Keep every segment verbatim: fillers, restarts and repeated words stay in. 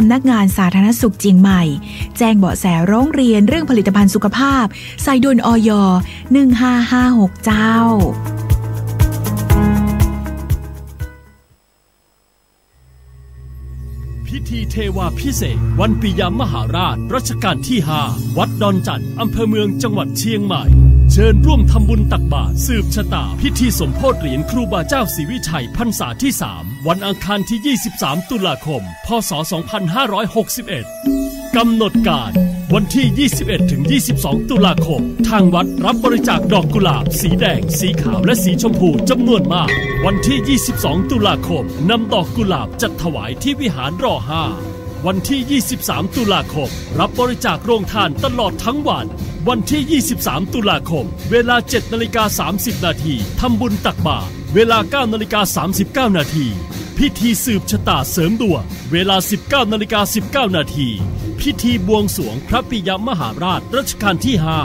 สำนักงานสาธารณสุขเจียงใหม่ แจ้งเบาะแสร้องเรียนเรื่องผลิตภัณฑ์สุขภาพ สายด่วน อย. หนึ่งห้าห้าหก เจ้า พิธีเทวาภิเษกวันปิยมหาราชรัชกาลที่ห้า วัดดอนจั่น อำเภอเมือง จังหวัดเชียงใหม่ เชิญร่วมทำบุญตักบาตรสืบชะตาพิธีสมโภชเหรียญครูบาเจ้าศรีวิชัยพรรษาที่สาม วันอังคารที่ยี่สิบสามตุลาคม พ.ศ. สองพันห้าร้อยหกสิบเอ็ด กำหนดการ วันที่ยี่สิบเอ็ดถึงยี่สิบสองตุลาคม ทางวัดรับบริจาคดอกกุหลาบ สีแดง สีขาว และสีชมพูจำนวนมาก วันที่ยี่สิบสองตุลาคม นำดอกกุหลาบจัดถวายที่วิหาร ร.ห้า วันที่ยี่สิบสามตุลาคม รับบริจาคโรงทานตลอดทั้งวัน วันที่ยี่สิบสามตุลาคม เวลาเจ็ดนาฬิกาสามสิบนาที ทำบุญตักบาตร เวลาเก้านาฬิกาสามสิบเก้านาที พิธีสืบชะตาเสริมดวง เวลาสิบเก้านาฬิกาสิบเก้านาที พิธีบวงสรวงพระปิยมหาราชรัชกาลที่ห้า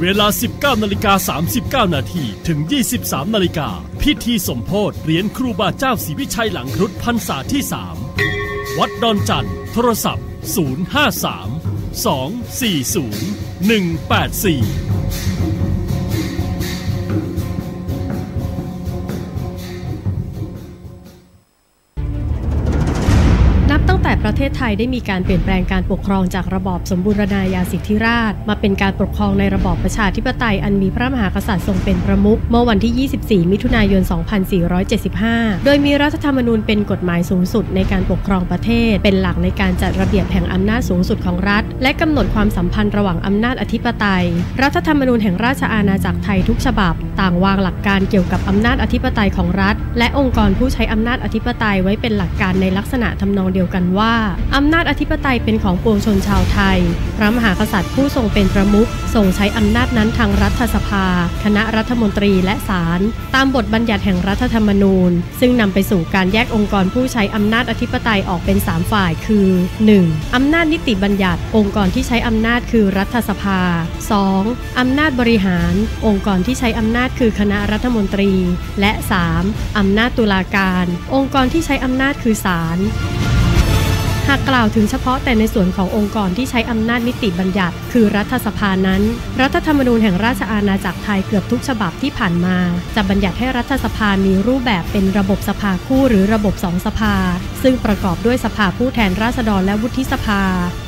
เวลาสิบเก้านาฬิกาสามสิบเก้านาทีถึงยี่สิบสามนาฬิกา พิธีสมโภชเหรียญครูบาเจ้าศรีวิชัยหลังครุฑพรรษาที่สาม วัดดอนจั่น โทรศัพท์ ศูนย์ห้าสาม สองสี่ศูนย์ หนึ่งแปดสี่ นับตั้งแต่ประเทศไทยได้มีการเปลี่ยนแปลงการปกครองจากระบอบสมบูรณาญาสิทธิราชย์ มาเป็นการปกครองในระบอบประชาธิปไตยอันมีพระมหากษัตริย์ทรงเป็นประมุข เมื่อวันที่ยี่สิบสี่มิถุนายนสองพันสี่ร้อยเจ็ดสิบห้า โดยมีรัฐธรรมนูญเป็นกฎหมายสูงสุดในการปกครองประเทศ เป็นหลักในการจัดระเบียบแห่งอำนาจสูงสุดของรัฐ และกำหนดความสัมพันธ์ระหว่างอำนาจอธิปไตย รัฐธรรมนูญแห่งราชอาณาจักรไทยทุกฉบับ ต่างวางหลักการเกี่ยวกับอำนาจอธิปไตยของรัฐ และองค์กรผู้ใช้อำนาจอธิปไตยไว้เป็นหลักการในลักษณะทำนองเดียวกันว่า อำนาจอธิปไตยเป็นของปวงชนชาวไทย พระมหากษัตริย์ผู้ทรงเป็นประมุข ทรงใช้อำนาจนั้นทางรัฐสภา คณะรัฐมนตรี และศาล ตามบทบัญญัติแห่งรัฐธรรมนูญ ซึ่งนำไปสู่การแยกองค์กรผู้ใช้อำนาจอธิปไตยออกเป็นสามฝ่าย คือ หนึ่ง อำนาจนิติบัญญัติ องค์กรที่ใช้อำนาจคือรัฐสภา สอง อำนาจบริหาร องค์กรที่ใช้อำนาจคือคณะรัฐมนตรี และ สาม อำนาจตุลาการ องค์กรที่ใช้อำนาจคือศาล หากกล่าวถึงเฉพาะแต่ในส่วนขององค์กรที่ใช้อำนาจนิติบัญญัติ คือรัฐสภานั้น รัฐธรรมนูญแห่งราชอาณาจักรไทยเกือบทุกฉบับที่ผ่านมา จะบัญญัติให้รัฐสภามีรูปแบบเป็นระบบสภาคู่หรือระบบสองสภา ซึ่งประกอบด้วยสภาผู้แทนราษฎรและวุฒิสภา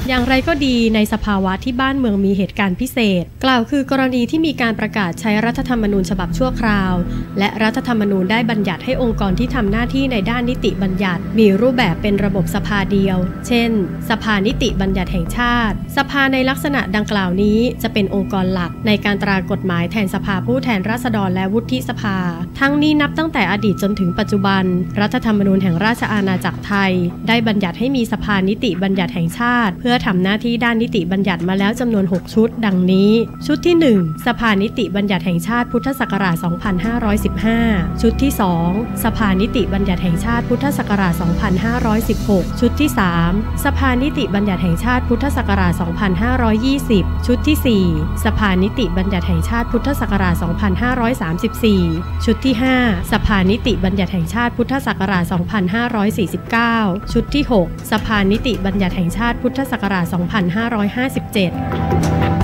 อย่างไรก็ดี ในสภาวะที่บ้านเมืองมีเหตุการณ์พิเศษ กล่าวคือกรณีที่มีการประกาศใช้รัฐธรรมนูญฉบับชั่วคราว และรัฐธรรมนูญได้บัญญัติให้องค์กรที่ทำหน้าที่ในด้านนิติบัญญัติ มีรูปแบบเป็นระบบสภาเดียว เช่น สภานิติบัญญัติแห่งชาติ สภาในลักษณะดังกล่าวนี้จะเป็นองค์กรหลักในการตรากฎหมายแทนสภาผู้แทนราษฎรและวุฒิสภา ทั้งนี้นับตั้งแต่อดีตจนถึงปัจจุบัน รัฐธรรมนูญแห่งราชอาณาจักรไทย ได้บัญญัติให้มีสภานิติบัญญัติแห่งชาติ เพื่อทำหน้าที่ด้านนิติบัญญัติมาแล้วจำนวนหกชุด ดังนี้ ชุดที่หนึ่ง สภานิติบัญญัติแห่งชาติพุทธศักราชสองพันห้าร้อยสิบห้า ชุดที่สอง สภานิติบัญญัติแห่งชาติพุทธศักราชสองพันห้าร้อยสิบหก ชุดที่สาม สภานิติบัญญัติแห่งชาติพุทธศักราชสองพันห้าร้อยยี่สิบ ชุดที่สี่ สภานิติบัญญัติแห่งชาติพุทธศักราชสองพันห้าร้อยสามสิบสี่ ชุดที่ห้า สภานิติบัญญัติแห่งชาติพุทธศักราชสองพันห้าร้อยสี่สิบเก้า ชุดที่หก สภานิติบัญญัติแห่งชาติพุทธศักราชสองพันห้าร้อยห้าสิบเจ็ด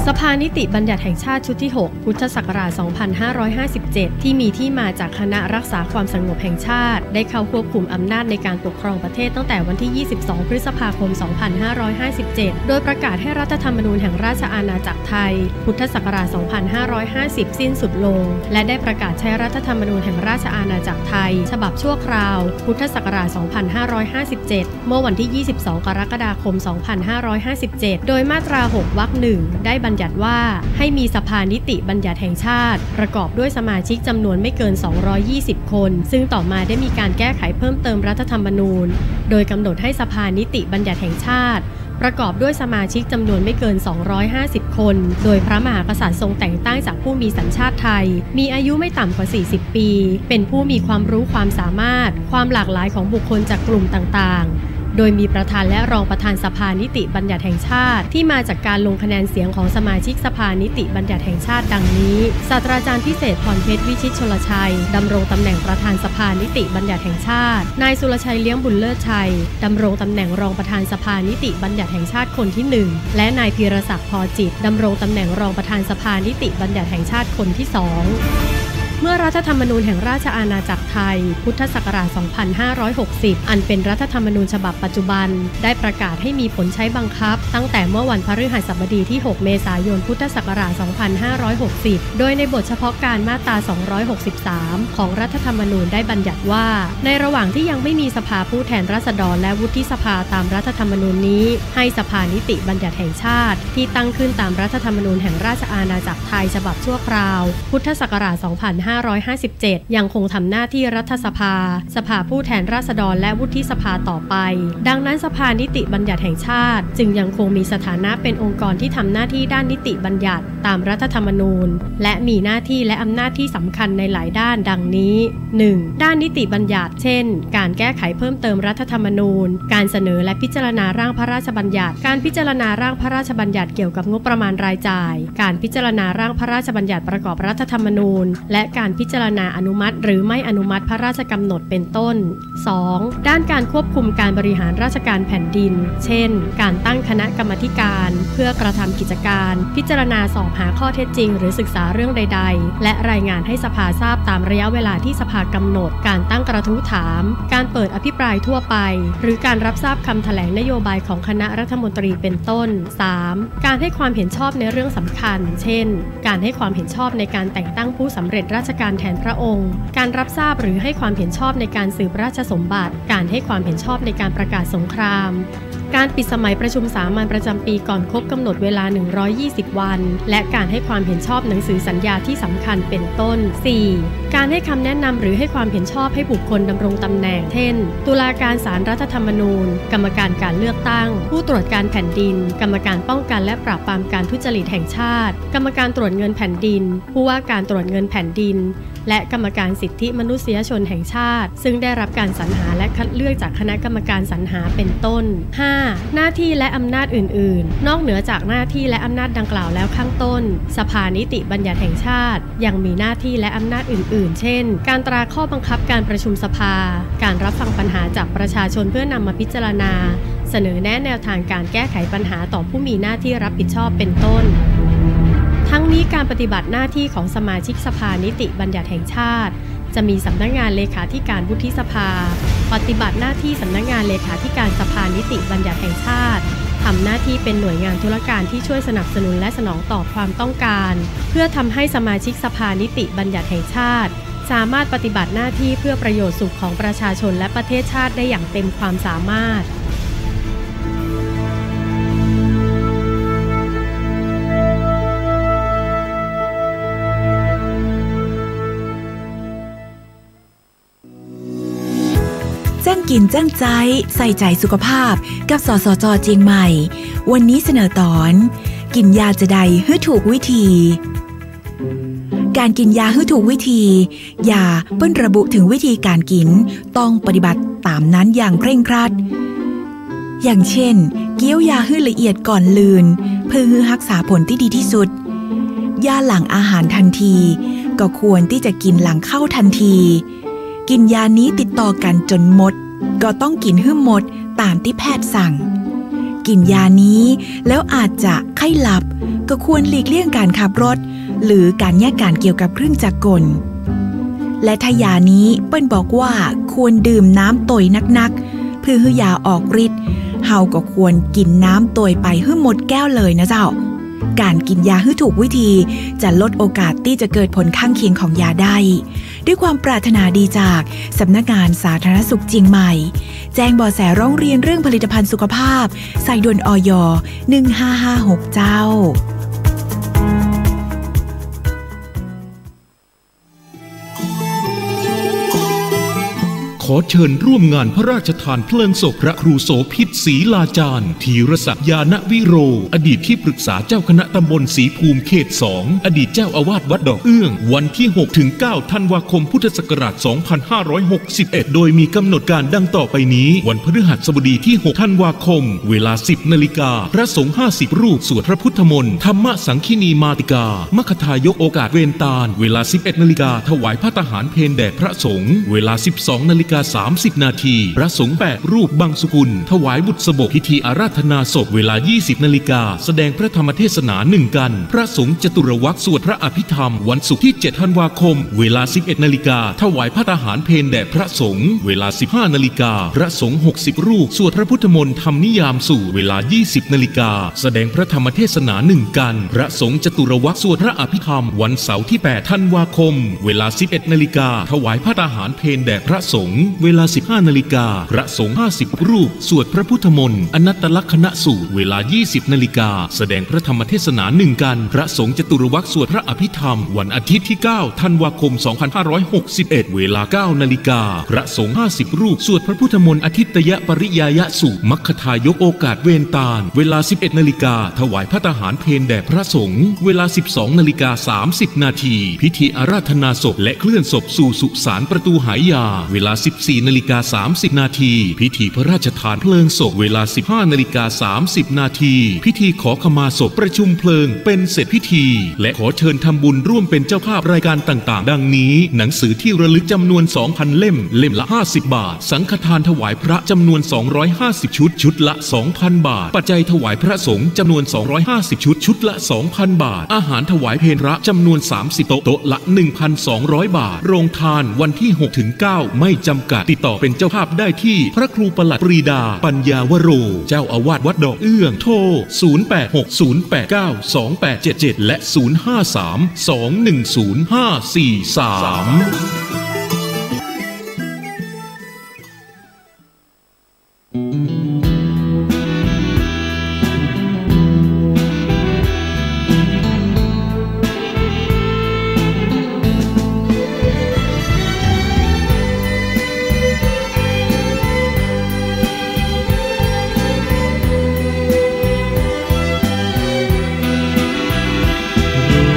สภานิติบัญญัติแห่งชาติชุดที่หก พุทธศักราชสองพันห้าร้อยห้าสิบเจ็ด ที่มีที่มาจากคณะรักษาความสงบแห่งชาติ ได้เข้าควบคุมอำนาจในการปกครองประเทศตั้งแต่วันที่ยี่สิบสองพฤษภาคมสองพันห้าร้อยห้าสิบเจ็ด โดยประกาศให้รัฐธรรมนูญแห่งราชอาณาจักรไทย พุทธศักราชสองพันห้าร้อยห้าสิบ สิ้นสุดลง และได้ประกาศใช้รัฐธรรมนูญแห่งราชอาณาจักรไทย ฉบับชั่วคราว พุทธศักราชสองพันห้าร้อยห้าสิบเจ็ด เมื่อวันที่ยี่สิบสองกรกฎาคมสองพันห้าร้อยห้าสิบเจ็ด โดยมาตราหก วรรคหนึ่ง ได้บัญญัติว่า ให้มีสภานิติบัญญัติแห่งชาติ ประกอบด้วยสมาชิกจำนวนไม่เกินสองร้อยยี่สิบคน ซึ่งต่อมาได้มีการแก้ไขเพิ่มเติมรัฐธรรมนูญ โดยกำหนดให้สภานิติบัญญัติแห่งชาติ ประกอบด้วยสมาชิกจำนวนไม่เกินสองร้อยห้าสิบคน โดยพระมหากษัตริย์ทรงแต่งตั้งจากผู้มีสัญชาติไทย มีอายุไม่ต่ำกว่าสี่สิบปี เป็นผู้มีความรู้ความสามารถ ความหลากหลายของบุคคลจากกลุ่มต่างๆ โดยมีประธานและรองประธานสภานิติบัญญัติแห่งชาติ ที่มาจากการลงคะแนนเสียงของสมาชิกสภานิติบัญญัติแห่งชาติดังนี้ ศาสตราจารย์พิเศษพรเพชร วิชิตชลชัย ดำรงตำแหน่งประธานสภานิติบัญญัติแห่งชาติ นายสุรชัย เลี้ยงบุญเลิศชัย ดำรงตำแหน่งรองประธานสภานิติบัญญัติแห่งชาติคนที่หนึ่ง และนายพีรศักดิ์ พอจิตร ดำรงตำแหน่งรองประธานสภานิติบัญญัติแห่งชาติคนที่สอง เมื่อรัฐธรรมนูญแห่งราชอาณาจักรไทย พุทธศักราช สองพันห้าร้อยหกสิบ อันเป็นรัฐธรรมนูญฉบับปัจจุบัน ได้ประกาศให้มีผลใช้บังคับ ตั้งแต่เมื่อวันพฤหัสบดีที่ หก เมษายน พุทธศักราช สองพันห้าร้อยหกสิบ โดยในบทเฉพาะการมาตรา สองร้อยหกสิบสาม ของรัฐธรรมนูญได้บัญญัติว่า ในระหว่างที่ยังไม่มีสภาผู้แทนราษฎรและวุฒิสภาตามรัฐธรรมนูญนี้ ให้สภานิติบัญญัติแห่งชาติ ที่ตั้งขึ้นตามรัฐธรรมนูญแห่งราชอาณาจักรไทยฉบับชั่วคราว พุทธศักราช สองพันห้าร้อยห้าสิบเจ็ด ยังคงทำหน้าที่รัฐสภา สภาผู้แทนราษฎรและวุฒิสภาต่อไป ดังนั้นสภานิติบัญญัติแห่งชาติ จึงยังคงมีสถานะเป็นองค์กรที่ทำหน้าที่ด้านนิติบัญญัติตามรัฐธรรมนูญ และมีหน้าที่และอำนาจที่สำคัญในหลายด้านดังนี้ หนึ่ง ด้านนิติบัญญัติ เช่น การแก้ไขเพิ่มเติมรัฐธรรมนูญ การเสนอและพิจารณาร่างพระราชบัญญัติ การพิจารณาร่างพระราชบัญญัติเกี่ยวกับงบประมาณรายจ่าย การพิจารณาร่างพระราชบัญญัติประกอบรัฐธรรมนูญ และการพิจารณาอนุมัติหรือไม่อนุมัติพระราชกำหนดเป็นต้น สอง ด้านการควบคุมการบริหารราชการแผ่นดิน เช่น การตั้งคณะกรรมาธิการเพื่อกระทำกิจการ พิจารณาสอบหาข้อเท็จจริงหรือศึกษาเรื่องใดๆ และรายงานให้สภาทราบตามระยะเวลาที่สภากำหนด การตั้งกระทู้ถาม การเปิดอภิปรายทั่วไป หรือการรับทราบคำแถลงนโยบายของคณะรัฐมนตรีเป็นต้น สาม การให้ความเห็นชอบในเรื่องสำคัญ เช่น การให้ความเห็นชอบในการแต่งตั้งผู้สำเร็จราชการแทนพระองค์ การรับทราบหรือให้ความเห็นชอบในการสืบราชสมบัติ การให้ความเห็นชอบในการประกาศสงคราม การปิดสมัยประชุมสามัญประจำปีก่อนครบกำหนดเวลา หนึ่งร้อยยี่สิบวัน และการให้ความเห็นชอบหนังสือสัญญาที่สำคัญเป็นต้น สี่ การให้คำแนะนำหรือให้ความเห็นชอบให้บุคคลดำรงตำแหน่ง เช่น ตุลาการศาลรัฐธรรมนูญ กรรมการการเลือกตั้ง ผู้ตรวจการแผ่นดิน กรรมการป้องกันและปราบปรามการทุจริตแห่งชาติ กรรมการตรวจเงินแผ่นดิน ผู้ว่าการตรวจเงินแผ่นดิน และกรรมการสิทธิมนุษยชนแห่งชาติ ซึ่งได้รับการสรรหาและคัดเลือกจากคณะกรรมการสรรหาเป็นต้น ห้า หน้าที่และอำนาจอื่นๆ นอกเหนือจากหน้าที่และอำนาจดังกล่าวแล้วข้างต้น สภานิติบัญญัติแห่งชาติ ยังมีหน้าที่และอำนาจอื่นๆ เช่น การตราข้อบังคับการประชุมสภา การรับฟังปัญหาจากประชาชนเพื่อนำมาพิจารณา เสนอแนะแนวทางการแก้ไขปัญหาต่อผู้มีหน้าที่รับผิดชอบเป็นต้น ทั้งนี้การปฏิบัติหน้าที่ของสมาชิกสภานิติบัญญัติแห่งชาติ จะมีสำนักงานเลขาธิการวุฒิสภา ปฏิบัติหน้าที่สำนักงานเลขาธิการสภานิติบัญญัติแห่งชาติ ทำหน้าที่เป็นหน่วยงานธุรการที่ช่วยสนับสนุนและสนองตอบความต้องการ เพื่อทำให้สมาชิกสภานิติบัญญัติแห่งชาติ สามารถปฏิบัติหน้าที่เพื่อประโยชน์สุขของประชาชนและประเทศชาติได้อย่างเต็มความสามารถ เจ้งกิ๋นเจ้งใจ๊ ใส่ใจ๋สุขภาพ กับ สสจ เจียงใหม่ วันนี้เสนอตอน กิ๋นยาจาใดหื้อถูกวิธี ก๋านกิ๋นยาหื้อถูกวิธี ยาเปิ้นระบุเถิงวิธีก๋านกิ๋น ต้องปฏิบัติต๋ามนั้นอย่างเคร่งครัด อย่างเช่น เคี้ยวยาหื้อละเอียดก่อนลืน เพื่อหื้อฮักษาผลตี้ดีตี้สุด ยาหลังอาหารตันที ก็ควรตี้จะกิ๋นหลังข้าวตันที กิ๋นยานี้ติดต่อกั๋นจ๋นหมด ก็ต้องกิ๋นหื้อหมดต๋ามตี้แพทย์สั่ง กิ๋นยานี้แล้วอาจจะใค่หลับ ก็ควรหลีกเลี่ยงก๋านขับรถ หรือก๋านเยียะก๋านเกี่ยวกับเครื่องจักรกล และถ้ายานี้เปิ้นบอกว่าควรดื่มน้ำตวยนักๆ เพื่อหื้อยาออกฤทธิ์ เฮาก็ควรกิ๋นน้ำตวยไปหื้อหมดแก้วเลยนะเจ้า ก๋านกิ๋นยาหื้อถูกวิธี จะลดโอกาสตี้จะเกิดผลข้างเคียงของยาได้ ด้วยความปรารถนาดีจากสำนักงานสาธารณสุขเจียงใหม่ แจ้งเบาะแสร้องเรียนเรื่องผลิตภัณฑ์สุขภาพ สายด่วน อย. หนึ่งห้าห้าหก เจ้า ขอเชิญร่วมงานพระราชทานเพลิงศพพระครูโสภิต ศรีลาจารย์ ธีรศักดิ์ ญาณวิโร อดีตที่ปรึกษาเจ้าคณะตำบลศรีภูมิเขตสอง อดีตเจ้าอาวาสวัดดอกเอื้อง วันที่หกถึงเก้าธันวาคมพุทธศักราชสองพันห้าร้อยหกสิบเอ็ด โดยมีกำหนดการดังต่อไปนี้ วันพฤหัสบดีที่หกธันวาคม เวลาสิบนาฬิกา พระสงฆ์ห้าสิบรูป สวดพระพุทธมนต์ ธรรมสังคินีมาติกา มัคคทายกโอกาสเวรตาล เวลาสิบเอ็ดนาฬิกา ถวายภัตตาหารเพลแด่พระสงฆ์ เวลาสิบสองนาฬิกาสามสิบนาที พระสงฆ์แปดรูปบังสุกุล ถวายบุตรสบก พิธีอาราธนาศพ เวลายี่สิบนาฬิกา แสดงพระธรรมเทศนาหนึ่งกัณฑ์ พระสงฆ์จตุรวรรค สวดพระอภิธรรม วันศุกร์ที่เจ็ดธันวาคม เวลาสิบเอ็ดนาฬิกา ถวายภัตตาหารเพลแด่พระสงฆ์ เวลาสิบห้านาฬิกา พระสงฆ์หกสิบรูป สวดพระพุทธมนต์ธรรมนิยามสูตร เวลายี่สิบนาฬิกา แสดงพระธรรมเทศนาหนึ่งกัณฑ์ พระสงฆ์จตุรวรรค สวดพระอภิธรรม วันเสาร์ที่แปดธันวาคม เวลาสิบเอ็ดนาฬิกา ถวายภัตตาหารเพลแด่พระสงฆ์ เวลาสิบห้านาฬิกา พระสงฆ์ห้าสิบรูป สวดพระพุทธมนต์ อนัตตลักษณสูตร เวลายี่สิบนาฬิกา แสดงพระธรรมเทศนาหนึ่งกัณฑ์ พระสงฆ์จตุรวรรค สวดพระอภิธรรม วันอาทิตย์ที่เก้าธันวาคมสองพันห้าร้อยหกสิบเอ็ด เวลาเก้านาฬิกา พระสงฆ์ห้าสิบรูป สวดพระพุทธมนต์อทิตยปริยายสูตร มัคคทายกโอกาสเวรตาล เวลาสิบเอ็ดนาฬิกา ถวายภัตตาหารเพลแด่พระสงฆ์ เวลาสิบสองนาฬิกาสามสิบนาที พิธีอาราธนาศพและเคลื่อนศพสู่สุสานประตูหายา เวลาสิบสี่นาฬิกาสามสิบนาที พิธีพระราชทานเพลิงศพ เวลาสิบห้านาฬิกาสามสิบนาที พิธีขอขมาศพ ประชุมเพลิง เป็นเสร็จพิธี และขอเชิญทำบุญร่วมเป็นเจ้าภาพรายการต่างๆ ดังนี้ หนังสือที่ระลึกจำนวนสองพันเล่ม เล่มละห้าสิบบาท สังฆทานถวายพระจำนวนสองร้อยห้าสิบชุด ชุดละสองพันบาท ปัจจัยถวายพระสงฆ์จำนวนสองร้อยห้าสิบชุด ชุดละสองพันบาท อาหารถวายเพลพระจำนวนสามสิบโต๊ะ โต๊ะละหนึ่งพันสองร้อยบาท โรงทานวันที่หกถึงเก้าไม่จำกัด ติดต่อเป็นเจ้าภาพได้ที่พระครูประหลัดปรีดา ปัญญาวโร เจ้าอาวาสวัดดอกเอื้อง โทร ศูนย์แปดหกศูนย์แปดเก้าสองแปดเจ็ดเจ็ด และ ศูนย์ห้าสามสองหนึ่งศูนย์ห้าสี่สาม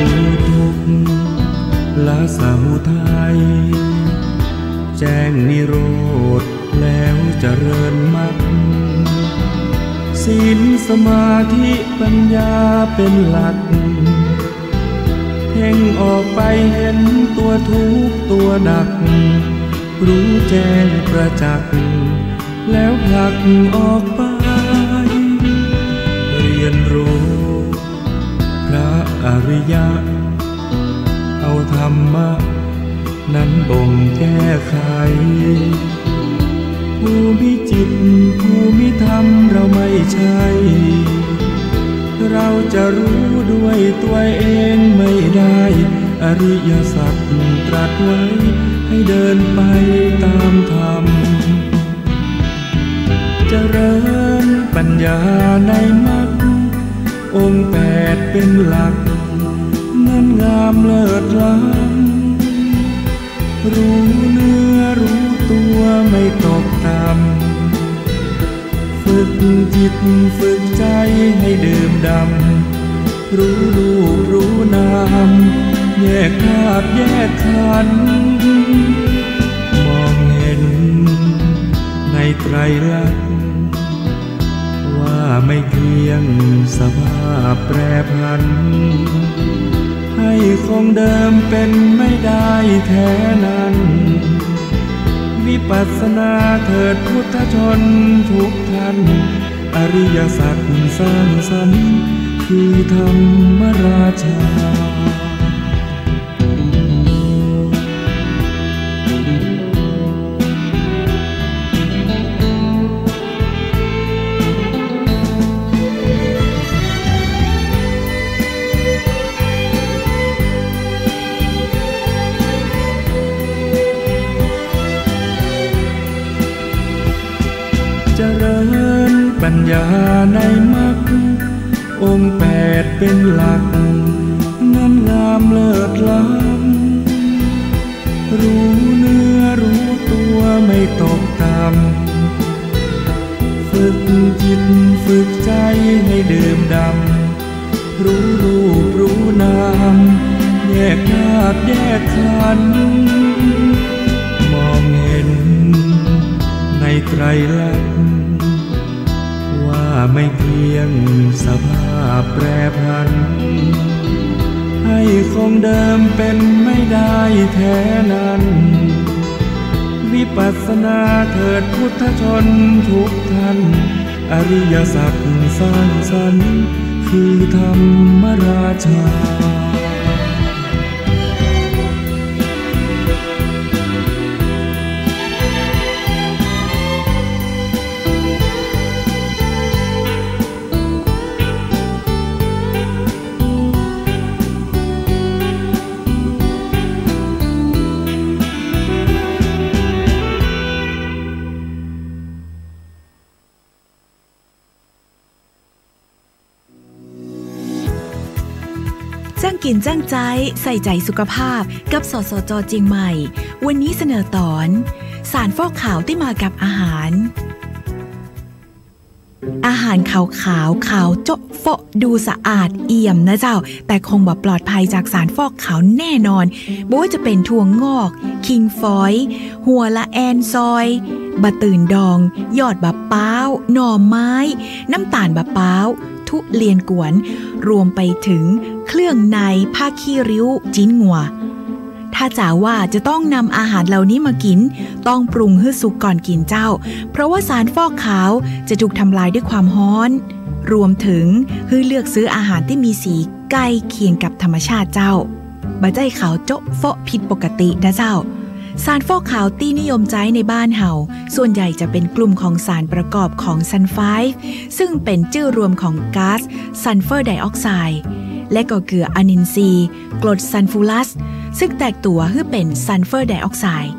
รู้ทุกข์ละสมุทัย แจ้งนิโรธแล้วเจริญมรรค ศีลสมาธิปัญญาเป็นหลัก เพ่งออกไปเห็นตัวทุกข์ตัวหนัก รู้แจ้งประจักษ์ แล้วผลักออกไป เรียนรู้พระอริยะ เอาธรรมะนั้นบ่งแก้ไข ผู้มีจิตผู้มีธรรมเราไม่ใช่ เราจะรู้ด้วยตัวเองไม่ได้ อริยสัจตรัสไว้ให้เดินไปตามธรรม เจริญปัญญาในมรรค องค์แปดเป็นหลัก นั้นงามเลิศล้ำ รู้เนื้อรู้ตัวไม่ตกต่ำ ฝึกจิตฝึกใจให้ดื่มด่ำ รู้รูปรู้นาม แยกธาตุแยกขันธ์ มองเห็นในไตรลักษณ์ ว่าไม่เที่ยงสภาพแปรผัน ให้คงเดิมเป็นไม่ได้แท้นั้น วิปัสสนาเถิดพุทธชนทุกท่าน อริยสัจสร้างสรรค์คือธรรมราชา เจริญปัญญาในมรรค องค์แปดเป็นหลัก นั้นงามเลิศล้ำ รู้เนื้อรู้ตัว ไม่ตกต่ำ ฝึกจิตฝึกใจให้ดื่มด่ำ รู้รูปรู้นาม แยกธาตุแยกขันธ์ มองเห็นในไตรลักษณ์ ว่าไม่เที่ยงสภาพแปรผัน ให้คงเดิมเป็นไม่ได้แท้นั้น วิปัสสนาเถิดพุทธชนทุกท่าน อริยสัจสร้างสรรค์คือธรรมราชา จ้างกิ๋นจ้างใจ๊ ใส่ใจ๋สุขภาพ กับ สสจ เจียงใหม่ วันนี้เสนอตอน สารฟอกขาวตี้มากับอาหาร อาหารขาวๆ ขาวโจ๊ะโฟะ ดูสะอาดเอี่ยมนะเจ้า แต่คงบ่ปลอดภัยจากสารฟอกขาวแน่นอน บ่ว่าจะเป๋นถั่วงอก ขิงฝอย หัวละแอนซอย บ่าตื่นดอง ยอดบ่าป๊าว หน่อไม้ น้ำต๋าลบ่าป๊าว ทุเรียนกวน รวมไปเถิงเครื่องใน ผ้าขี้ริ้ว จิ๊นงัว ถ้าจ๋าว่าจะต้องนำอาหารเหล่านี้มากิ๋น ต้องปรุงหื้อสุกก่อนกิ๋นเจ้า เพราะว่าสารฟอกขาวจะถูกทำลายด้วยความฮ้อน รวมเถิงหื้อเลือกซื้ออาหารตี้มีสีใก้เคียงกับธรรมชาติเจ้า บ่ใจ้ขาวโจ๊ะโฟะผิดปกตินะเจ้า สารฟอกขาวตี้นิยมใจ๊ในบ้านเฮา ส่วนใหญ่จะเป๋นกลุ่มของสารประกอบของซัลไฟด์ ซึ่งเป๋นจื้อรวมของก๊าซซัลเฟอร์ไดออกไซด์ และก็เกืออะนินทรีย์ กรดซัลฟูรัส ซึ่งแตกตั๋วหื้อเป๋นซัลเฟอร์ไดออกไซด์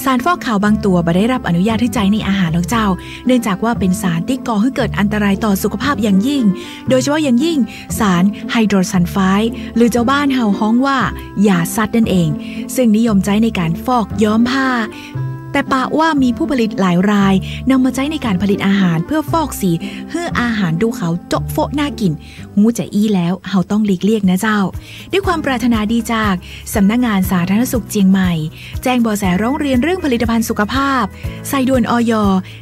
สารฟอกขาวบางตั๋วบ่ได้รับอนุญาตหื้อใจ๊ในอาหารหรอกเจ้า เนื่องจากว่าเป๋นสารตี้ก่อหื้อเกิดอันตรายต่อสุขภาพอย่างยิ่ง โดยเฉพาะอย่างยิ่งสารไฮโดรซัลไฟด์ หรือเจ้าบ้านเฮาฮ้องว่ายาสัตว์นั่นเอง ซึ่งนิยมใจ๊ในก๋านฟอกย้อมผ้า แต่ปะว่ามีผู้ผลิตหลายรายนำมาใจ๊ในก๋านผลิตอาหารเพื่อฟอกสีหื้ออาหารดูขาวโจ๊ะโฟะน่ากิ๋น ฮู้จาอี้แล้ว เฮาต้องหลีกเลี่ยงนะเจ้า ด้วยความปรารถนาดีจากสำนักงานสาธารณสุขเจียงใหม่ แจ้งเบาะแสร้องเรียนเรื่องผลิตภัณฑ์สุขภาพ สายด่วน อย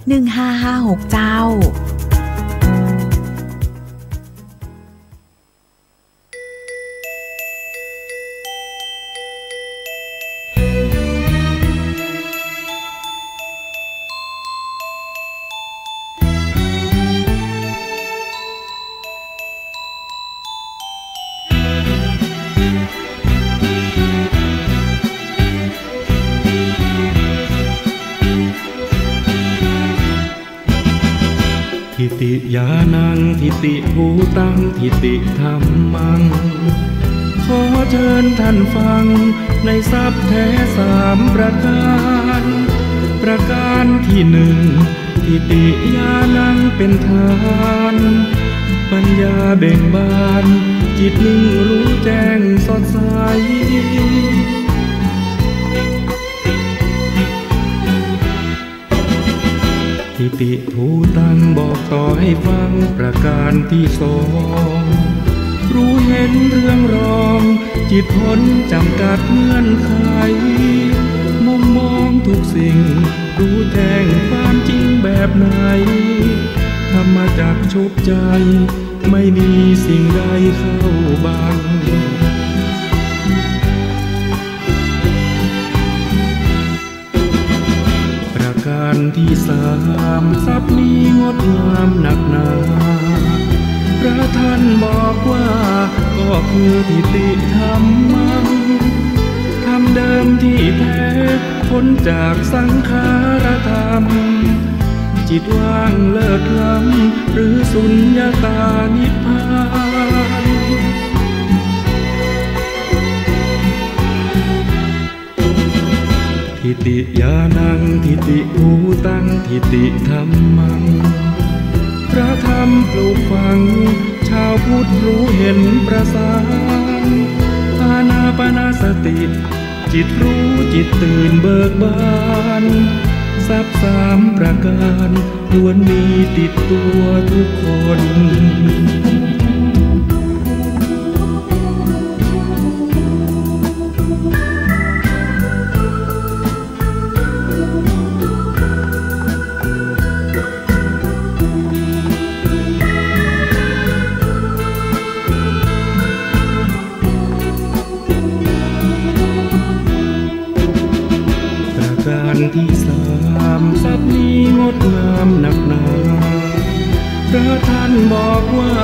หนึ่งห้าห้าหก เจ้า ทิฏฐิญาณัง ทิฏฐิภูตัง ทิฏฐิธัมมัง ขอเจิญท่านฟังในศัพท์แท้สามประก๋าน ประก๋านตี้หนึ่ง ทิฏฐิญาณังเป๋นฐาน ปัญญาเบ่งบาน จิตนิ่งรู้แจ้งสดใส ทิฏฐิภูตังบอกต่อให้ฟังประก๋านตี้สอง รู้เห็นเรื่องรอง จิตพ้นจ๋ำกัดเงื่อนไข มุมมองทุกสิ่ง รู้แจ้งความจริงแบบไหน ธรรมจักรชุบใจ ไม่มีสิ่งใดเข้าบัง ประก๋านตี้สาม ศัพท์นี้งดงามนักหนา พระท่านบอกว่าก็คือทิฏฐิธัมมัง ธรรมเดิมที่แท้ พ้นจากสังขารธรรม จิตว่างเลิศล้ำ หรือสุญญตานิพพาน ทิฏฐิญาณัง ทิฏฐิภูตัง ทิฏฐิธัมมัง พระธรรมปลูกฝัง ชาวพุทธรู้เห็นประสาน อานาปานสติ จิตรู้จิตตื่นเบิกบาน ทรัพย์สามประการ ล้วนมีติดตัวทุกคน ประการที่สาม ศัพท์นี้งดงามนักหนา พระท่านบอกว่า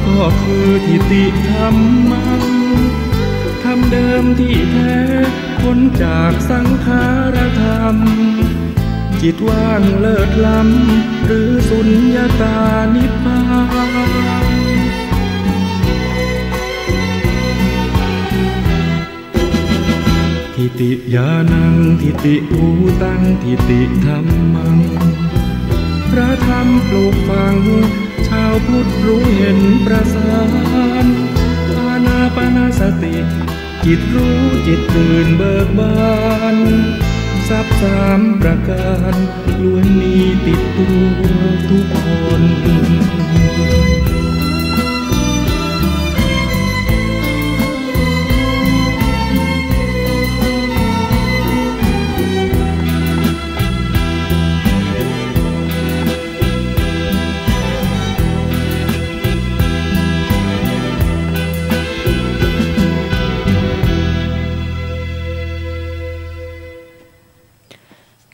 ก็คือทิฏฐิธรรมัง ธรรมเดิมที่แท้ พ้นจากสังขารธรรม จิตว่างเลิศล้ำ หรือสุญญตานิพพาน ทิฏฐิญาณัง ทิฏฐิภูตัง ทิฏฐิธัมมัง พระธรรมปลูกฝัง ชาวพุทธรู้เห็นประสาน อานาปานสติ จิตรู้จิตตื่นเบิกบาน ทรัพย์สามประการ ล้วนมีติดตัวทุกคน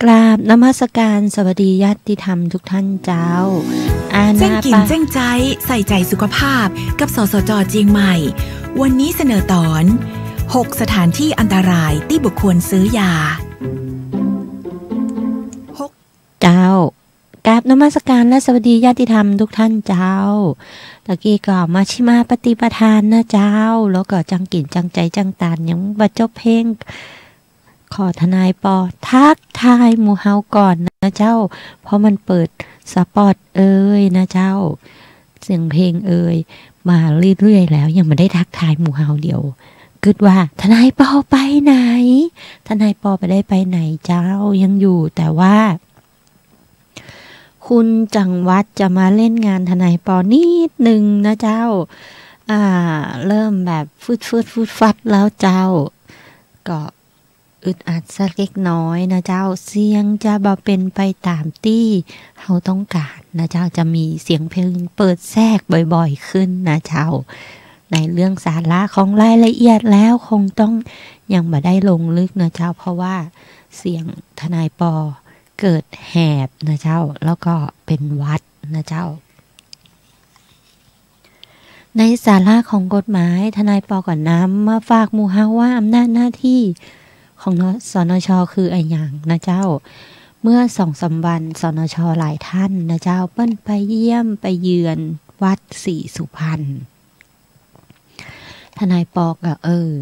กราบนมัสการสวัสดีญาติธรรมทุกท่านเจ้า อา เจ้งกิ๋น นาปะ เจ้งใจ๊ ใส่ใจ๋สุขภาพ กับ สสจ เจียงใหม่ วันนี้เสนอตอน หกสถานที่อันตรายตี้บ่ควรซื้อยา เจ้า กราบนมัสการและสวัสดีญาติธรรมทุกท่านเจ้า ตะกี้ก็มัชฌิมาปฏิปทานะเจ้า แล้วก็จั้งกิ๋นจั้งใจ๊จั้งตาน ยังบ่จบเพลง ขอทนายปอทักทายหมู่เฮาก่อนนะเจ้า เพราะมันเปิดสปอตเอยนะเจ้า เสียงเพลงเอย มาเรื่อยๆ แล้วยังบ่ได้ทักทายหมู่เฮา เดี๋ยวกึ๊ดว่าทนายปอไปไหน ทนายปอบ่ได้ไปไหนเจ้า ยังอยู่ แต่ว่า คุณจังหวัดจะมาเล่นงานทนายปอนิดนึงนะเจ้า อ่า เริ่มแบบฟึดๆ ฟึดฟัดแล้วเจ้า ก็อึดอัดสักเล็กน้อยนะเจ้า เสียงจะบ่เป๋นไปต๋ามตี้เฮาต้องก๋านนะเจ้า จะมีเสียงเพลงเปิดแทรกบ่อยๆ ขึ้นนะเจ้า ในเรื่องสาระของรายละเอียดแล้วคงต้องยังบ่ได้ลงลึกนะเจ้า เพราะว่าเสียงทนายปอ เกิดแหบนะเจ้า แล้วก็เป๋นหวัดนะเจ้า ในสาระของกฎหมาย ทนายปอก็นำมาฝากหมู่เฮาว่าอำนาจหน้าตี้ของ สนช คืออะหยังนะเจ้า เมื่อสองสามวัน สนช หลายท่านนะเจ้า เปิ้นไปเยี่ยมไปเยือนวัดศรีสุพรรณ ทนายปอก็ เออ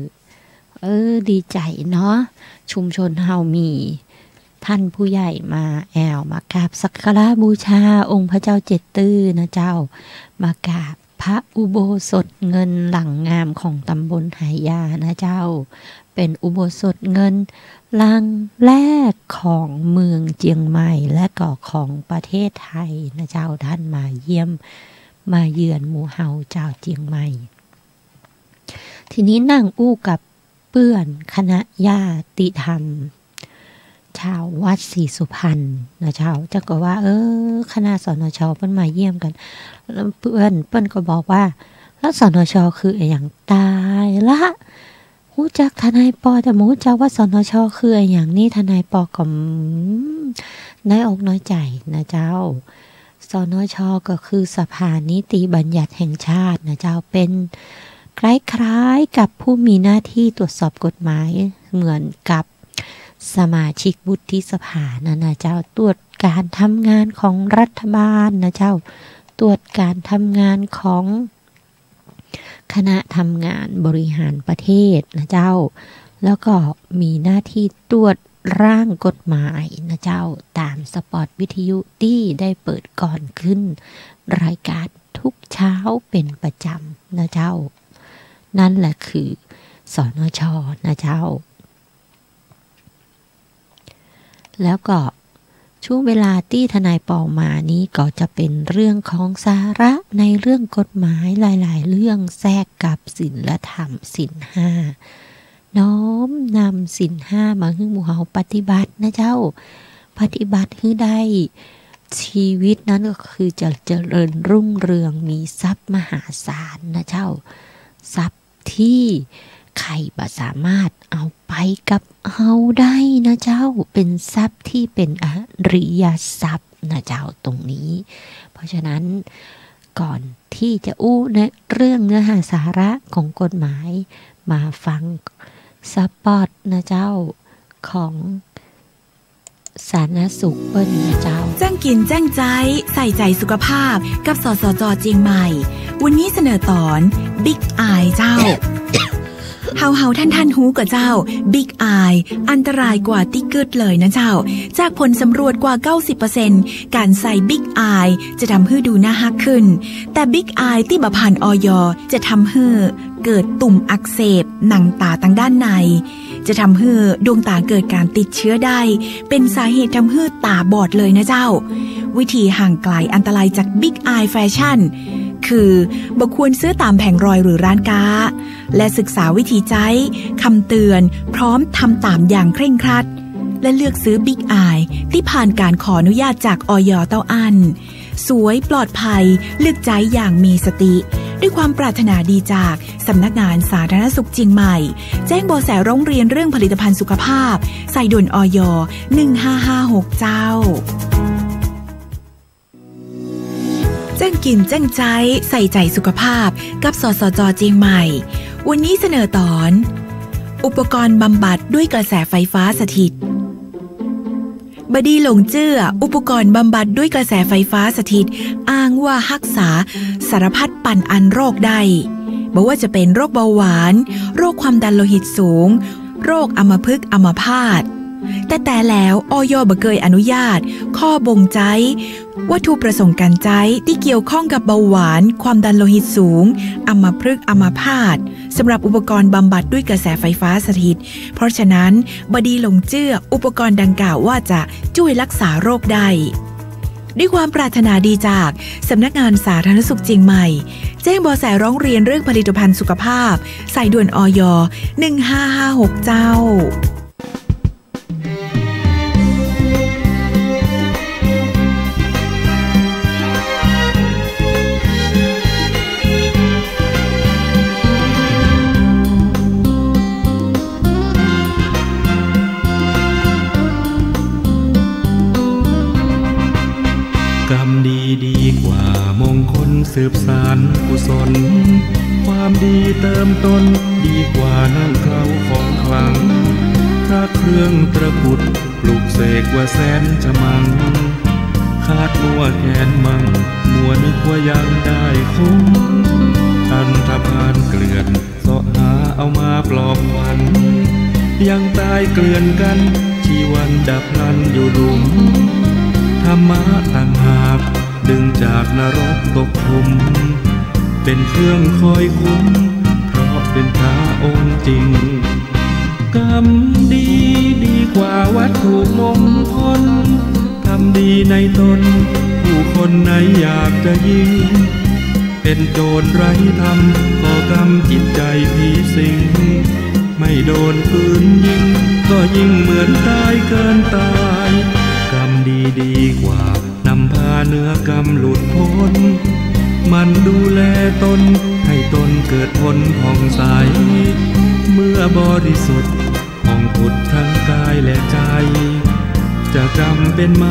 เออ ดีใจ๋เนาะ ชุมชนเฮามีท่านผู้ใหญ่มาแอ่ว มากราบสักการะบูชาองค์พระเจ้าเจ็ดตื้อนะเจ้า มากราบพระอุโบสถเงินหลังงามของต๋ำบลไหหยานะเจ้า เป๋นอุโบสถเงินหลังแรกของเมืองเจียงใหม่ และก็ของประเทศไทยนะเจ้า ท่านมาเยี่ยม มาเยือนหมู่เฮาจาวเจียงใหม่ ทีนี้นั่งอู้กับเปื้อนคณะญาติธรรม จาววัดศรีสุพรรณนะเจ้า เจ้าก็ว่า เออ คณะ สนช เปิ้นมาเยี่ยมกั๋น แล้วเปื้อน เปิ้นก็บอกว่า แล้ว สนช คืออะหยัง ต๋ายละ ฮู้จักทนายปอ แต่บ่ฮู้จักว่า สนช คืออะหยังนี่ ทนายปอก็ อืม น้อยอกน้อยใจ๋นะเจ้า สนช ก็คือสภานิติบัญญัติแห่งชาตินะเจ้า เป๋นคล้ายๆ กับผู้มีหน้าตี้ตรวจสอบกฎหมายเหมือนกับสมาชิกวุฒิสภานั่นนะเจ้า ตรวจการทำงานของรัฐบาลนะเจ้า ตรวจการทำงานของ คณะทำงานบริหารประเทศนะเจ้า แล้วก็มีหน้าตี้ตรวจร่างกฎหมายนะเจ้า ต๋ามสปอตวิทยุตี้ได้เปิดก่อนขึ้นรายการทุกเช้าเป๋นประจ๋ำนะเจ้า นั่นแหละคือ สนช นะเจ้า แล้วก็ช่วงเวลาตี้ทนายปอมานี้ก็จะเป็นเรื่องของสาระในเรื่องกฎหมายหลายๆ เรื่องแทรกกับศีลธรรมศีลห้า น้อมนำศีลห้ามาหื้อหมู่เฮาปฏิบัตินะเจ้า ปฏิบัติหื้อได้ ชีวิตนั้นก็คือจะเจริญรุ่งเรือง มีทรัพย์มหาศาลนะเจ้า ทรัพย์ที่ใครบ่สามารถเอาไปกับเฮาได้นะเจ้า เป็นทรัพย์ที่เป็นอริยทรัพย์นะเจ้าตรงนี้ เพราะฉะนั้นก่อนที่จะอู้ในเรื่องเนื้อหาสาระของกฎหมาย มาฟังสปอตนะเจ้า ของสาธารณสุขเปิ้นนะเจ้า แจ้งกิ๋นแจ้งใจ๊ ใส่ใจ๋สุขภาพ กับ สสจ. เจียงใหม่ วันนี้เสนอต๋อน บิ๊กอายเจ้า เฮาๆ ท่านๆ ฮู้ก่อเจ้า บิ๊กอาย อันตรายกว่าตี้กึ๊ดเลยนะเจ้า จากผลสำรวจกว่า เก้าสิบเปอร์เซ็นต์ ก๋านใส่บิ๊กอาย จะทำหื้อดูน่าฮักขึ้น แต่บิ๊กอายตี้บ่ผ่าน อย. จะทำหื้อเกิดตุ่มอักเสบหนังต๋าตางด้านใน จะทำหื้อดวงต๋าเกิดก๋านติดเชื้อได้ เป๋นสาเหตุทำหื้อต๋าบอดเลยนะเจ้า วิธีห่างไก๋อันตรายจากบิ๊กอายแฟชั่น คือบ่ควรซื้อต๋ามแผงรอยหรือร้านก๊า และศึกษาวิธีใจ๊ คำเตือน พร้อมทำต๋ามอย่างเคร่งครัด และเลือกซื้อบิ๊กอายตี้ผ่านก๋านขออนุญาตจาก อย. เต้าอั้น สวยปลอดภัย เลือกใจ๊อย่างมีสติ ด้วยความปรารถนาดีจากสำนักงานสาธารณสุขเจียงใหม่ แจ้งเบาะแสร้องเรียนเรื่องผลิตภัณฑ์สุขภาพ สายด่วน อย. หนึ่งห้าห้าหก เจ้า แจ้งกิ๋นแจ้งใจ๊ ใส่ใจ๋สุขภาพ กับ สสจ. เจียงใหม่ วันนี้เสนอต๋อน อุปกรณ์บำบัดด้วยกระแสไฟฟ้าสถิต บ่ดีหลงเจื้อ อุปกรณ์บำบัดด้วยกระแสไฟฟ้าสถิต อ้างว่าฮักษาสารพัดปันอันโรคได้ บ่ว่าจะเป๋นโรคเบาหวาน โรคความดันโลหิตสูง โรคอัมพฤกษ์อัมพาต แต่แต่แล้ว อย. บ่เกยอนุญาต ข้อบ่งใจ๊ วัตถุประสงค์ก๋านใจ๊ตี้เกี่ยวข้องกับเบาหวาน ความดันโลหิตสูง อัมพฤกษ์อัมพาต สำหรับอุปกรณ์บำบัดด้วยกระแสไฟฟ้าสถิต เพราะฉะนั้น บ่ดีหลงเจื้ออุปกรณ์ดังกล่าวว่าจะจ้วยฮักษาโรคได้ ด้วยความปรารถนาดีจากสำนักงานสาธารณสุขเจียงใหม่ แจ้งเบาะแสร้องเรียนเรื่องผลิตภัณฑ์สุขภาพ สายด่วน อย. หนึ่งห้าห้าหก เจ้า กรรมดีดีกว่ามงคลสืบสานกุศล ความดีเติมต้นดีกว่าน้ำเคล้าของขลัง พระเครื่องตะกรุดปลุกเสกว่าแสนฉมัง คาดมัวแค้นมั่ง มัวนึกว่ายังได้คุ้ม อันธพาลเกลื่อน เสาะหาเอามาปลอบขวัญ ยังตายเกลื่อนกั๋น ชีวันดับพลันอยู่หลุม ธรรมะต่างหาก ดึงจากนรกตกขุม เป๋นเครื่องคอยคุ้ม เพราะเป๋นพระองค์จริง กรรมดีดีกว่าวัตถุมงคล กรรมดีในตน ผู้คนไหนอยากจะยิ่ง เป๋นโจรไร้ธรรม ก่อกรรมจิตใจผีสิง ไม่โดนปืนยิง ก็ยิ่งเหมือนตายเกินตาย กรรมดีดีกว่า นำพาเนื้อกรรมหลุดพ้น หมั่นดูแลตน ให้ตนเกิดผลผ่องใส เมื่อบริสุทธิ์ ผ่องผุดทั้งกายและใจ จะจำเป๋นไหม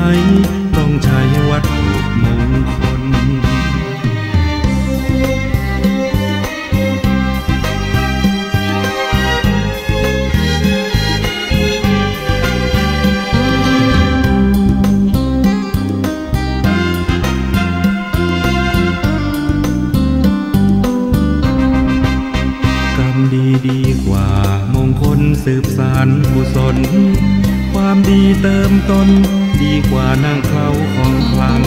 ต้องใช้วัตถุมงคล กรรมดีดีกว่ามงคลสืบสานกุศล ความดีเติมต้นดีกว่าน้ำเคล้าของขลัง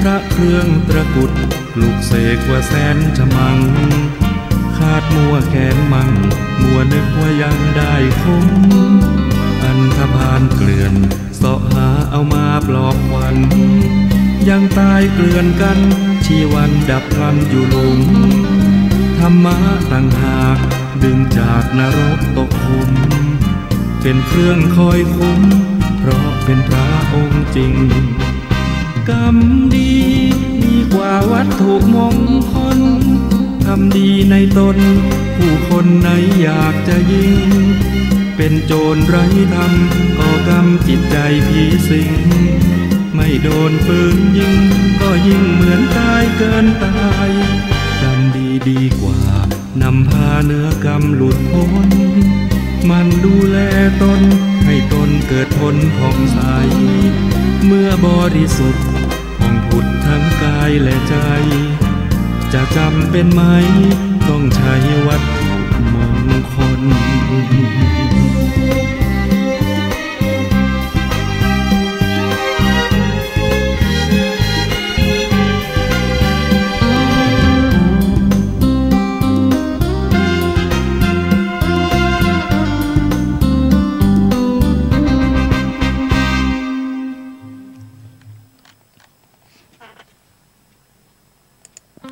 พระเครื่องตะกรุดปลุกเสกว่าแสนฉมัง คาดมัวแค้นมั่ง มัวนึกว่ายังได้คุ้ม อัน ทพานเกลื่อน เสาะหาเอามาปลอบขวัญ ยังตายเกลื่อนกั๋น ชีวันดับพลันอยู่หลุม ธรรมะต่างหาก ดึงจากนรกตกขุม เป๋นเครื่องคอยคุ้ม เพราะเป๋นพระองค์จริง กรรมดีดีกว่าวัตถุมงคล ทำดีในตน ผู้คนไหนอยากจะยิ่ง เป๋นโจรไร้ธรรม ก่อกรรมจิตใจผีสิง ไม่โดนปืนยิง ก็ยิ่งเหมือนตายเกินตาย กรรมดีดีกว่า นำพาเหนือกรรมหลุดพ้น หมั่นดูแลตน ให้ตนเกิดผลผ่องใส เมื่อบริสุทธิ์ ผ่องผุดทั้งกายและใจ จะจำเป๋นไหม ต้องใช้วัตถุมงคล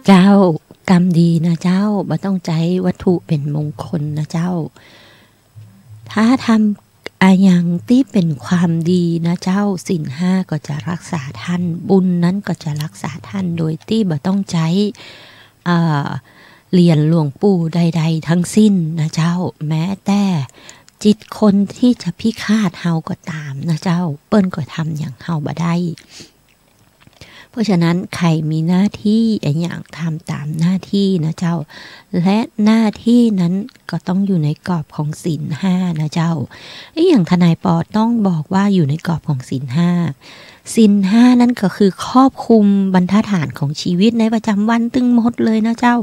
เจ้า กรรมดีนะเจ้า บ่ต้องใจ๊วัตถุเป๋นมงคลนะเจ้า ถ้าทำอะหยังตี้เป๋นความดีนะเจ้า ศีลห้าก็จะรักษาต้าน บุญนั้นก็จะรักษาต้าน โดยตี้บ่ต้องใจ๊ เอ่อ เหรียญหลวงปู่ใดๆ ทั้งสิ้นนะเจ้า แม้แต่จิตคนตี้จะพิฆาตเฮาก็ต๋ามนะเจ้า เปิ้นก็ทำหยังเฮาบ่ได้ เพราะฉะนั้นใผมีหน้าตี้อะหยังทำต๋ามหน้าตี้นะเจ้า และหน้าตี้นั้นก็ต้องอยู่ในกรอบของศีลห้านะเจ้า อะหยังทนายปอต้องบอกว่าอยู่ในกรอบของศีลห้า ศีลห้านั้นก็คือครอบคลุมบรรทัดฐานของชีวิตในประจำวันตึงหมดเลยนะเจ้า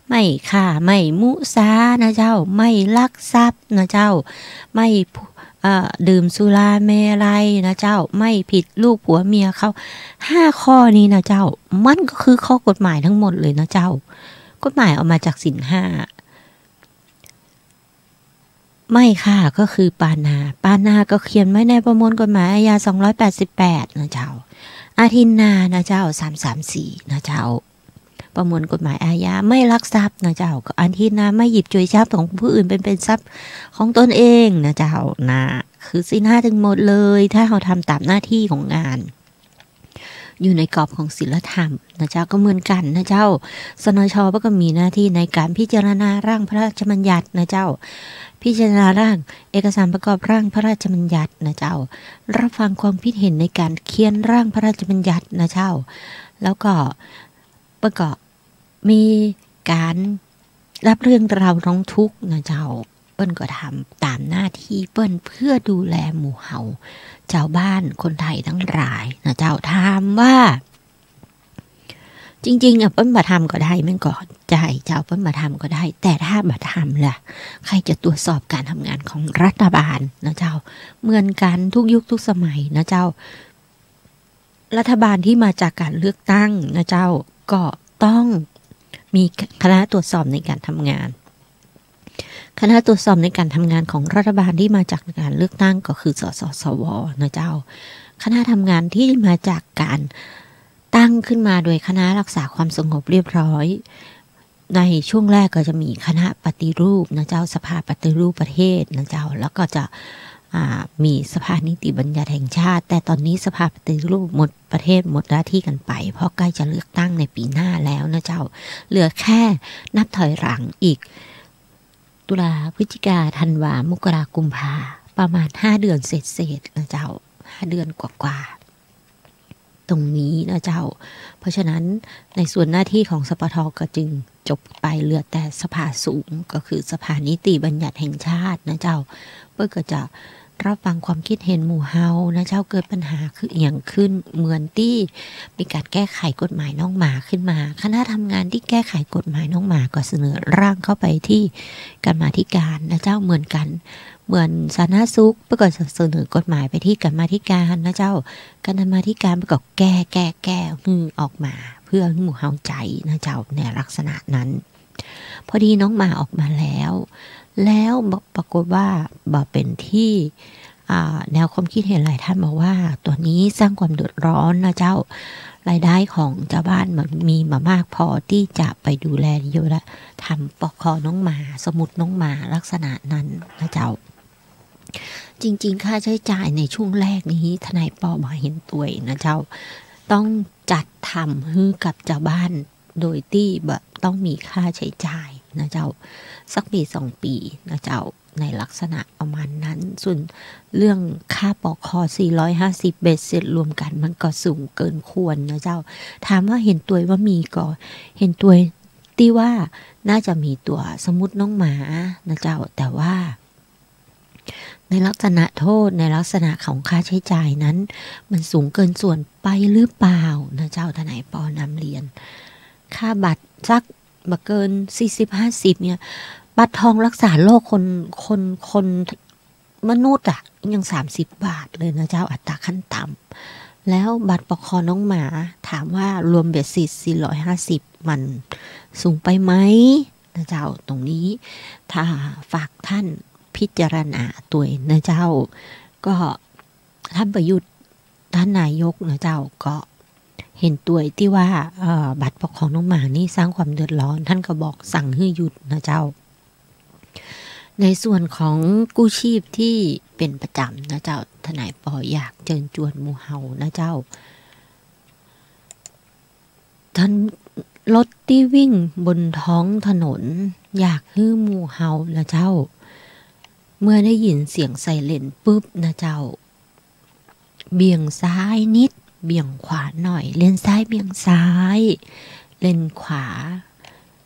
ไม่ฆ่า ไม่มุสานะเจ้า ไม่ลักทรัพย์นะเจ้า ไม่ เอ่อ ดื่มสุราเมรัยนะเจ้า ไม่ผิดลูกผัวเมียเขา ห้าข้อนี้นะเจ้า มันก็คือข้อกฎหมายทั้งหมดเลยนะเจ้า กฎหมายเอามาจากศีลห้า ไม่ฆ่าก็คือปาณา ปาณาก็เขียนไว้ในประมวลกฎหมายอาญา สองร้อยแปดสิบแปด นะเจ้า อทินนานะเจ้า สามสามสี่ นะเจ้า ประมวลกฎหมายอาญา ไม่ลักทรัพย์นะเจ้า ก็อทินนา ไม่หยิบฉวยทรัพย์ของผู้อื่นไปเป๋นทรัพย์ของตนเองนะเจ้า นะ คือศีลห้าตึงหมดเลย ถ้าเฮาทำต๋ามหน้าตี้ของงาน อยู่ในกรอบของศีลธรรมนะเจ้า ก็เหมือนกั๋นนะเจ้า สนช เปิ้นก็มีหน้าตี้ในการพิจารณาร่างพระราชบัญญัตินะเจ้า พิจารณาร่างเอกสารประกอบร่างพระราชบัญญัตินะเจ้า รับฟังความคิดเห็นในการเขียนร่างพระราชบัญญัตินะเจ้า แล้วก็ เปิ้นก็มีการรับเรื่องราวร้องทุกข์นะเจ้า เปิ้นก็ทำต๋ามหน้าตี้เปิ้นเพื่อดูแลหมู่เฮา จาวบ้านคนไทยตังหลายนะเจ้า ถามว่า จริงๆ อะ เปิ้นบ่ทำก็ได้ แม่นก่อ ใจ้เจ้า เปิ้นบ่ทำก็ได้ แต่ถ้าบ่ทำล่ะ ใผจะตรวจสอบการทำงานของรัฐบาลนะเจ้า เหมือนกั๋นทุกยุคทุกสมัยนะเจ้า รัฐบาลตี้มาจากการเลือกตั้งนะเจ้า ก็ต้องมีคณะตรวจสอบในการทำงาน คณะตรวจสอบในการทำงานของรัฐบาลตี้มาจากการเลือกตั้งก็คือ สสสว นะเจ้า คณะทำงานตี้มาจากการตั้งขึ้นมาโดยคณะรักษาความสงบเรียบร้อย ในช่วงแรกก็จะมีคณะปฏิรูปนะเจ้า สภาปฏิรูปประเทศนะเจ้า แล้วก็จะ อ่า มีสภานิติบัญญัติแห่งชาติ แต่ต๋อนนี้สภาปฏิรูปหมดประเทศหมดหน้าตี้กั๋นไป เพราะใก้จะเลือกตั้งในปี๋หน้าแล้วนะเจ้า เหลือแค่นับถอยหลังอีก ตุลา พฤศจิกา ธันวา มกรา กุมภา ประมาณห้าเดือนเศษๆ นะเจ้า ห้าเดือนกว่าๆ ตรงนี้นะเจ้า เพราะฉะนั้นในส่วนหน้าที่ของ สปท ก็จึงจบไป เหลือแต่สภาสูง ก็คือสภานิติบัญญัติแห่งชาตินะเจ้า เปิ้นก็จะรับฟังความคิดเห็นหมู่เฮานะเจ้า เกิดปัญหาคืออะหยังขึ้น เหมือนตี้มีการแก้ไขกฎหมายน้องหมาขึ้นมา คณะทำงานที่แก้ไขกฎหมายน้องหมาก็เสนอร่างเข้าไปที่กรรมาธิการนะเจ้า เหมือนกั๋น เหมือนสาธารณสุข เปิ้นก็เสนอกฎหมายไปที่กรรมาธิการนะเจ้า กรรมาธิการเปิ้นก็แก้ แก้ แก้ หื้อออกมา เพื่อหื้อหมู่เฮาใจ๊นะเจ้า ในลักษณะนั้น พอดีน้องหมาออกมาแล้ว แล้วปรากฏว่าบ่เป๋นตี้ อ่า แนวความคิดเห็นหลายท่านบอกว่าตั๋วนี้สร้างความเดือดร้อนนะเจ้า รายได้ของจาวบ้านมันมีมามากพอตี้จะไปดูแลเยียวยาธรรม ปค.น้องหมา สมุดน้องหมา ลักษณะนั้นนะเจ้า จริงๆ ค่าใช้จ่ายในช่วงแรกนี้ ทนายปอบ่เห็นตวยนะเจ้า ต้องจัดทำหื้อกับจาวบ้าน โดยตี้บ่ต้องมีค่าใช้จ่ายนะเจ้า สักปี๋สองปี๋นะเจ้า ในลักษณะประมาณนั้น ส่วนเรื่องค่า ปค. สี่ร้อยห้าสิบ เบ็ดเสร็จรวมกั๋นมันก็สูงเกินควรนะเจ้า ถามว่าเห็นตวยบ่มีก่อ เห็นตวยตี้ว่าน่าจะมีตั๋วสมุดน้องหมานะเจ้า แต่ว่า ในลักษณะโทษ ในลักษณะของค่าใช้จ่ายนั้น มันสูงเกินส่วนไปหรือเปล่านะเจ้า ทนายปอนำเรียน ค่าบัตรสักบ่เกินสี่สิบห้าสิบเนี่ย บัตรทองรักษาโรคคน คน คนมนุษย์อะ ยังสามสิบบาทเลยนะเจ้า อัตราขั้นต่ำ แล้วบัตร ปค.น้องหมา ถามว่ารวมเบ็ดเสร็จสี่ร้อยห้าสิบ มันสูงไปไหมนะเจ้า ตรงนี้ ถ้าฝากท่าน พิจารณาตวยนะเจ้า ก็ท่านประยุทธ์ ท่านนายกนะเจ้า ก็เห็นตวยตี้ว่า เอ่อ บัตรปกครองน้องหมานี่สร้างความเดือดร้อน ท่านก็บอกสั่งหื้อหยุดนะเจ้า ในส่วนของกู้ชีพที่เป๋นประจ๋ำนะเจ้า ทนายปออยากเจิญจวนหมู่เฮานะเจ้า ถน- รถตี้วิ่งบนท้องถนน อยากหื้อหมู่เฮานะเจ้า เมื่อได้ยินเสียงไซเรนปุ๊บนะเจ้า เบี่ยงซ้ายนิด เบี่ยงขวาหน่อย เลนซ้ายเบี่ยงซ้าย เลนขวา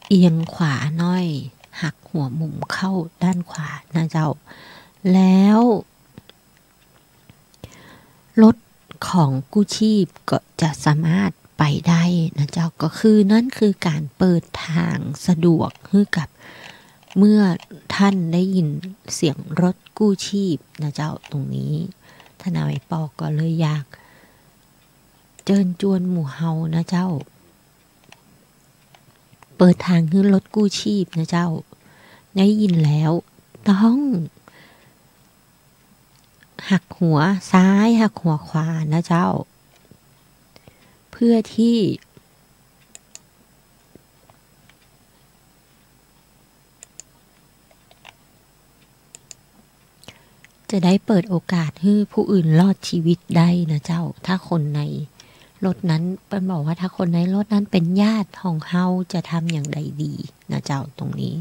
เอียงขวาหน่อย หักหัวมุมเข้าด้านขวานะเจ้า แล้ว รถของกู้ชีพก็จะสามารถไปได้นะเจ้า ก็คือนั่นคือก๋านเปิดตางสะดวกหื้อกับ เมื่อท่านได้ยินเสียงรถกู้ชีพนะเจ้า ตรงนี้ ทนายปอก็เลยอยากเจิญจวนหมู่เฮานะเจ้า เปิดตางหื้อรถกู้ชีพนะเจ้า ได้ยินแล้วต้องหักหัวซ้าย หักหัวขวานะเจ้า เพื่อที่ จะได้เปิดโอกาสหื้อผู้อื่นรอดชีวิตได้นะเจ้า ถ้าคนในรถนั้น เปิ้นบอกว่าถ้าคนในรถนั้นเป๋นญาติของเฮาจะทำอย่างใดดีนะเจ้า ตรงนี้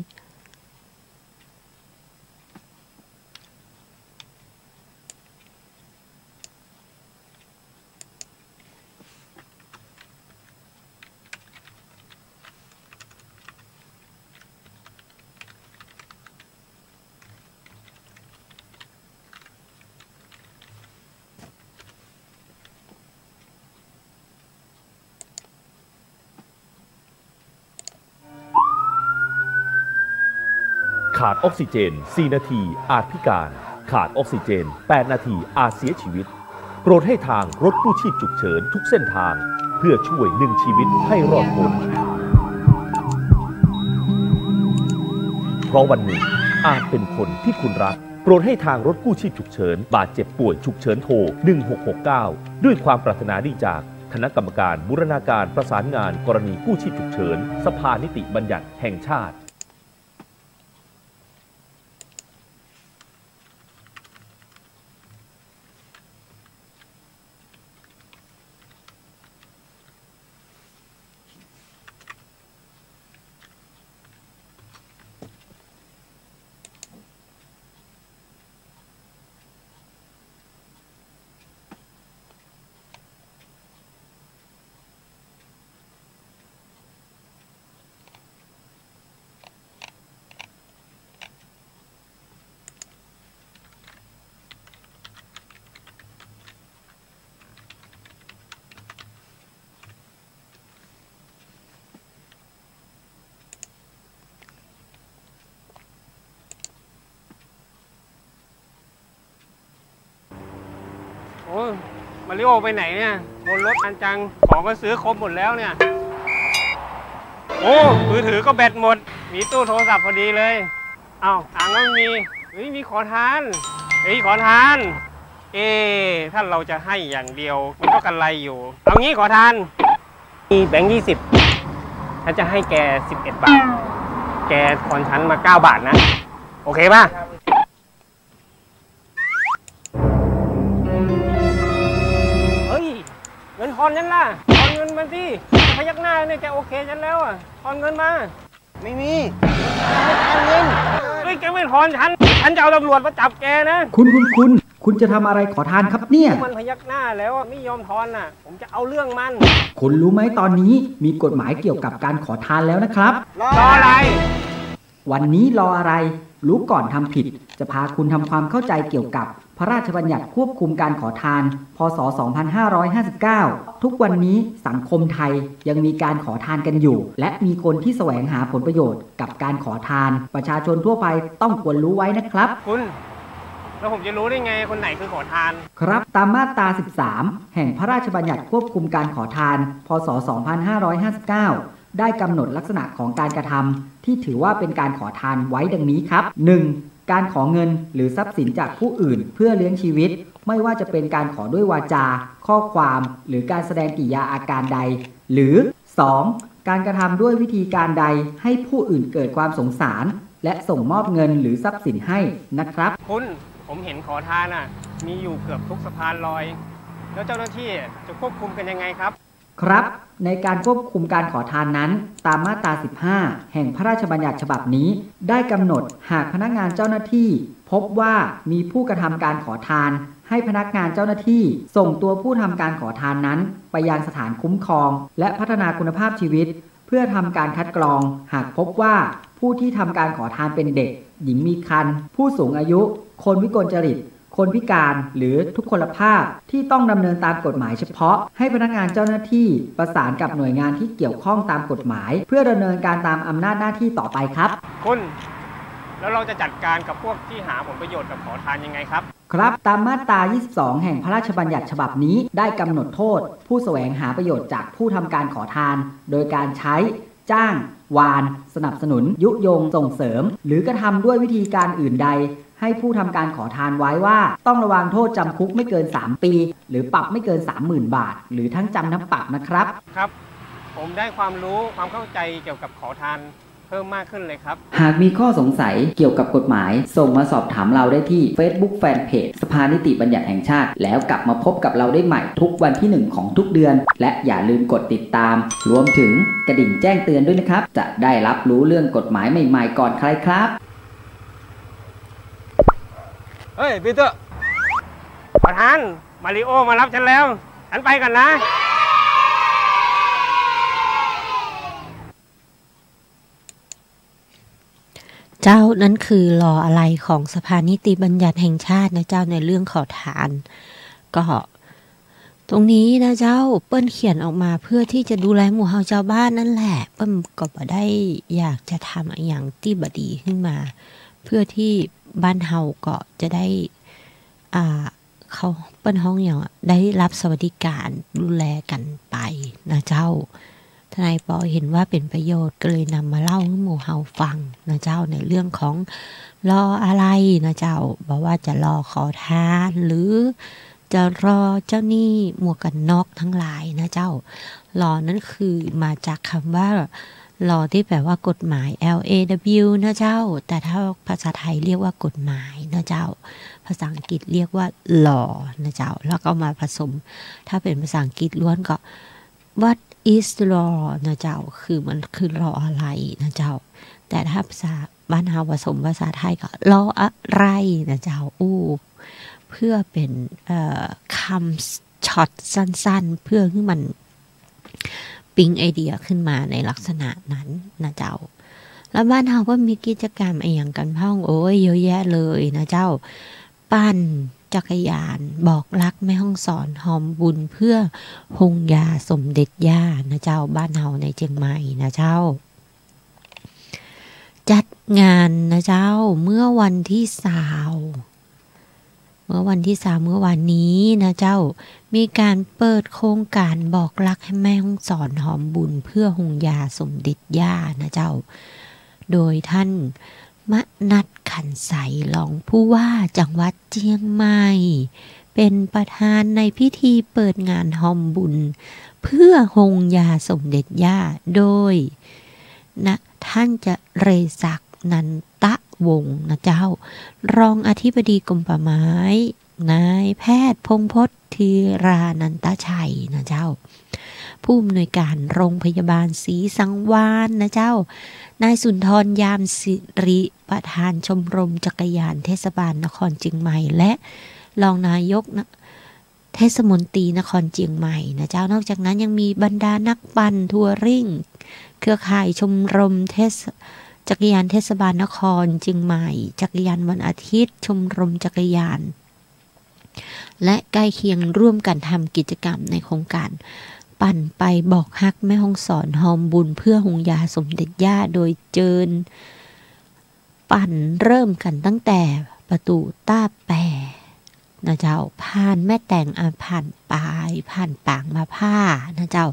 ขาดออกซิเจน สี่ นาที อาจพิการ ขาดออกซิเจน แปด นาที อาจเสียชีวิต โปรดให้ทางรถกู้ชีพฉุกเฉินทุกเส้นทาง เพื่อช่วยหนึ่งชีวิตให้รอดพ้น เพราะวันหนึ่งอาจเป็นคนที่คุณรัก โปรดให้ทางรถกู้ชีพฉุกเฉิน บาดเจ็บป่วยฉุกเฉินโทร หนึ่งหกหกเก้า ด้วยความปรารถนาดีจากคณะกรรมการบูรณาการประสานงานกรณีกู้ชีพฉุกเฉิน สภานิติบัญญัติแห่งชาติ โอ้ มาริโอไปไหนเนี่ย วนรถนานจัง ของก็ซื้อครบหมดแล้วเนี่ย โอ้ มือถือก็แบตหมด มีตู้โทรศัพท์พอดีเลย อ้าว ตังค์ก็ไม่มี เฮ้ย มีขอทาน เฮ้ย ขอทาน เอ๊ะ ถ้าเราจะให้อย่างเดียว มันก็กะไรอยู่ เอางี้ขอทาน มีแบงค์ยี่สิบ ฉันจะให้แกสิบเอ็ดบาท แกทอนฉันมาเก้าบาทนะ โอเคป่ะ เฮ้ย เงินทอนฉันล่ะ ทอนเงินมาสิ พยักหน้าเนี่ย แกโอเคฉันแล้วอะ ทอนเงินมา ไม่มี ไม่ทอนเงิน เฮ้ย แกไม่ทอนฉัน ฉันจะเอาตำรวจมาจับแกนะ คุณ คุณ คุณ คุณจะทำอะไรขอทานครับเนี่ย มันพยักหน้าแล้วอะ ไม่ยอมทอนน่ะ ผมจะเอาเรื่องมัน คุณรู้ไหม ตอนนี้มีกฎหมายเกี่ยวกับการขอทานแล้วนะครับ รออะไร วันนี้รออะไร รู้ก่อนทำผิด จะพาคุณทำความเข้าใจเกี่ยวกับพระราชบัญญัติควบคุมการขอทาน พ.ศ. สองพันห้าร้อยห้าสิบเก้า ทุกวันนี้สังคมไทยยังมีการขอทานกันอยู่ และมีคนที่แสวงหาผลประโยชน์กับการขอทาน ประชาชนทั่วไปต้องควรรู้ไว้นะครับ คุณ แล้วผมจะรู้ได้ไง คนไหนคือขอทาน ครับ ตามมาตรา สิบสาม แห่งพระราชบัญญัติควบคุมการขอทาน พ.ศ. สองพันห้าร้อยห้าสิบเก้า ได้กำหนดลักษณะของการกระทำที่ถือว่าเป็นการขอทานไว้ดังนี้ครับ หนึ่ง การขอเงินหรือทรัพย์สินจากผู้อื่นเพื่อเลี้ยงชีวิต ไม่ว่าจะเป็นการขอด้วยวาจา ข้อความ หรือการแสดงกิริยาอาการใด หรือ สอง การกระทำด้วยวิธีการใดให้ผู้อื่นเกิดความสงสาร และส่งมอบเงินหรือทรัพย์สินให้นะครับ คุณ ผมเห็นขอทานน่ะ มีอยู่เกือบทุกสะพานลอย แล้วเจ้าหน้าที่จะควบคุมกันยังไงครับ ครับ ในการควบคุมการขอทานนั้น ตามมาตรา สิบห้า แห่งพระราชบัญญัติฉบับนี้ ได้กำหนด หากพนักงานเจ้าหน้าที่ พบว่ามีผู้กระทำการขอทาน ให้พนักงานเจ้าหน้าที่ ส่งตัวผู้ทำการขอทานนั้น ไปยังสถานคุ้มครอง และพัฒนาคุณภาพชีวิต เพื่อทำการคัดกรอง หากพบว่าผู้ที่ทำการขอทานเป็นเด็ก หญิงมีครรภ์ ผู้สูงอายุ คนวิกลจริต คนพิการ หรือทุพพลภาพ ที่ต้องดำเนินตามกฎหมายเฉพาะ ให้พนักงานเจ้าหน้าที่ประสานกับหน่วยงานที่เกี่ยวข้องตามกฎหมาย เพื่อดำเนินการตามอำนาจหน้าที่ต่อไปครับ คุณ แล้วเราจะจัดการกับพวกที่หาผลประโยชน์กับขอทานยังไงครับ ครับ ตามมาตรา ยี่สิบสอง แห่งพระราชบัญญัติฉบับนี้ ได้กำหนดโทษผู้แสวงหาประโยชน์จากผู้ทำการขอทาน โดยการใช้ จ้าง วาน สนับสนุน ยุยง ส่งเสริม หรือกระทำด้วยวิธีการอื่นใด ให้ผู้ทำการขอทานไว้ว่า ต้องระวังโทษจำคุกไม่เกิน สาม ปี หรือปรับไม่เกิน สามหมื่นบาท หรือทั้งจำทั้งปรับนะครับ ครับ ผมได้ความรู้ความเข้าใจเกี่ยวกับขอทานเพิ่มมากขึ้นเลยครับ หากมีข้อสงสัยเกี่ยวกับกฎหมาย ส่งมาสอบถามเราได้ที่ Facebook Fanpage สภานิติบัญญัติแห่งชาติ แล้วกลับมาพบกับเราได้ใหม่ทุกวันที่หนึ่งของทุกเดือน และอย่าลืมกดติดตาม รวมถึงกระดิ่งแจ้งเตือนด้วยนะครับ จะได้รับรู้เรื่องกฎหมายใหม่ๆก่อนใครครับ เฮ้ย ปีเตอร์ ขอทาน มาริโอมารับฉันแล้ว ฉันไปก่อนนะ เจ้า นั่นคือรออะไรของสภานิติบัญญัติแห่งชาตินะเจ้า ในเรื่องขอทาน ก็ ตรงนี้นะเจ้า เปิ้นเขียนออกมาเพื่อที่จะดูแลหมู่เฮาจาวบ้านนั่นแหละ เปิ้นก็บ่ได้อยากจะทำอะหยังตี้บ่ดีขึ้นมา เพื่อที่บ้านเฮาก็จะได้ อ่า เขาเปิ้นฮ้องหยังอะ ได้รับสวัสดิการดูแลกันไปนะเจ้า ทนายปอเห็นว่าเป็นประโยชน์ก็เลยนำมาเล่าหื้อหมู่เฮาฟังนะเจ้า ในเรื่องของรออะไรนะเจ้า บ่ว่าจะรอขอทาน หรือจะรอเจ้าหนี้หมวกกันน็อกทั้งหลายนะเจ้า รอนั้นคือมาจากคำว่า รอ ที่แปลว่ากฎหมาย แอล เอ ดับเบิลยู นะเจ้า แต่ถ้าภาษาไทยเรียกว่ากฎหมายนะเจ้า ภาษาอังกฤษเรียกว่า law นะเจ้า แล้วก็มาผสม ถ้าเป็นภาษาอังกฤษล้วนก็ what is law นะเจ้า คือมันคือรออะไรนะเจ้า แต่ถ้าภาษาบ้านเฮาผสมภาษาไทยก็รออะไรนะเจ้า อู้ เพื่อเป็น เอ่อ คำ ช็อตสั้นๆ เพื่อหื้อมันปิ๊งไอเดียขึ้นมาในลักษณะนั้นนะเจ้า แล้วบ้านเฮาก็มีกิจกรรมอะหยังกันพ่อง โอ้ย เยอะแยะเลยนะเจ้า ปั่นจักรยานบอกรักแม่ฮ่องสอนฮอมบุญเพื่อฮงยาสมเด็จย่านะเจ้า บ้านเฮาในเจียงใหม่นะเจ้า จัดงานนะเจ้า เมื่อวันที่ซาว เมื่อวันที่ซาว เมื่อวานนี้นะเจ้า มีการเปิดโครงการบอกรักให้แม่ฮ่องสอนฮอมบุญเพื่อฮงยาสมเด็จย่านะเจ้า โดยท่านมนัส ขันใส รองผู้ว่าจังหวัดเจียงใหม่ เป๋นประธานในพิธีเปิดงานฮอมบุญเพื่อฮงยาสมเด็จย่า โดย นะ ท่านจเรศักดิ์ นันตวงศ์นะเจ้า รองอธิบดีกรมป่าไม้ นายแพทย์พงษ์พจน์ ธีรานันตชัยนะเจ้า ผู้อำนวยการโรงพยาบาลศรีสังวาลนะเจ้า นายสุนทร ยามสิริ ประธานชมรมจักรยานเทศบาลนครเชียงใหม่ และรองนายกนะ เทศมนตรีนครเชียงใหม่นะเจ้า นอกจากนั้นยังมีบรรดานักปั่นทัวริ่ง เครือข่ายชมรมเทศ- จักรยานเทศบาลนครเชียงใหม่ จักรยานวันอาทิตย์ ชมรมจักรยาน และใกล้เคียงร่วมกันทำกิจกรรมในโครงการปั่นไปบอกฮักแม่ฮ่องสอนฮอมบุญเพื่อฮงยาสมเด็จย่า โดยเจิญ ปั่นเริ่มกั๋นตั้งแต่ประตู๋ต้าแปนะเจ้า ผ่านแม่แตง อ่า ผ่านปาย ผ่านปางมะผ้านะเจ้า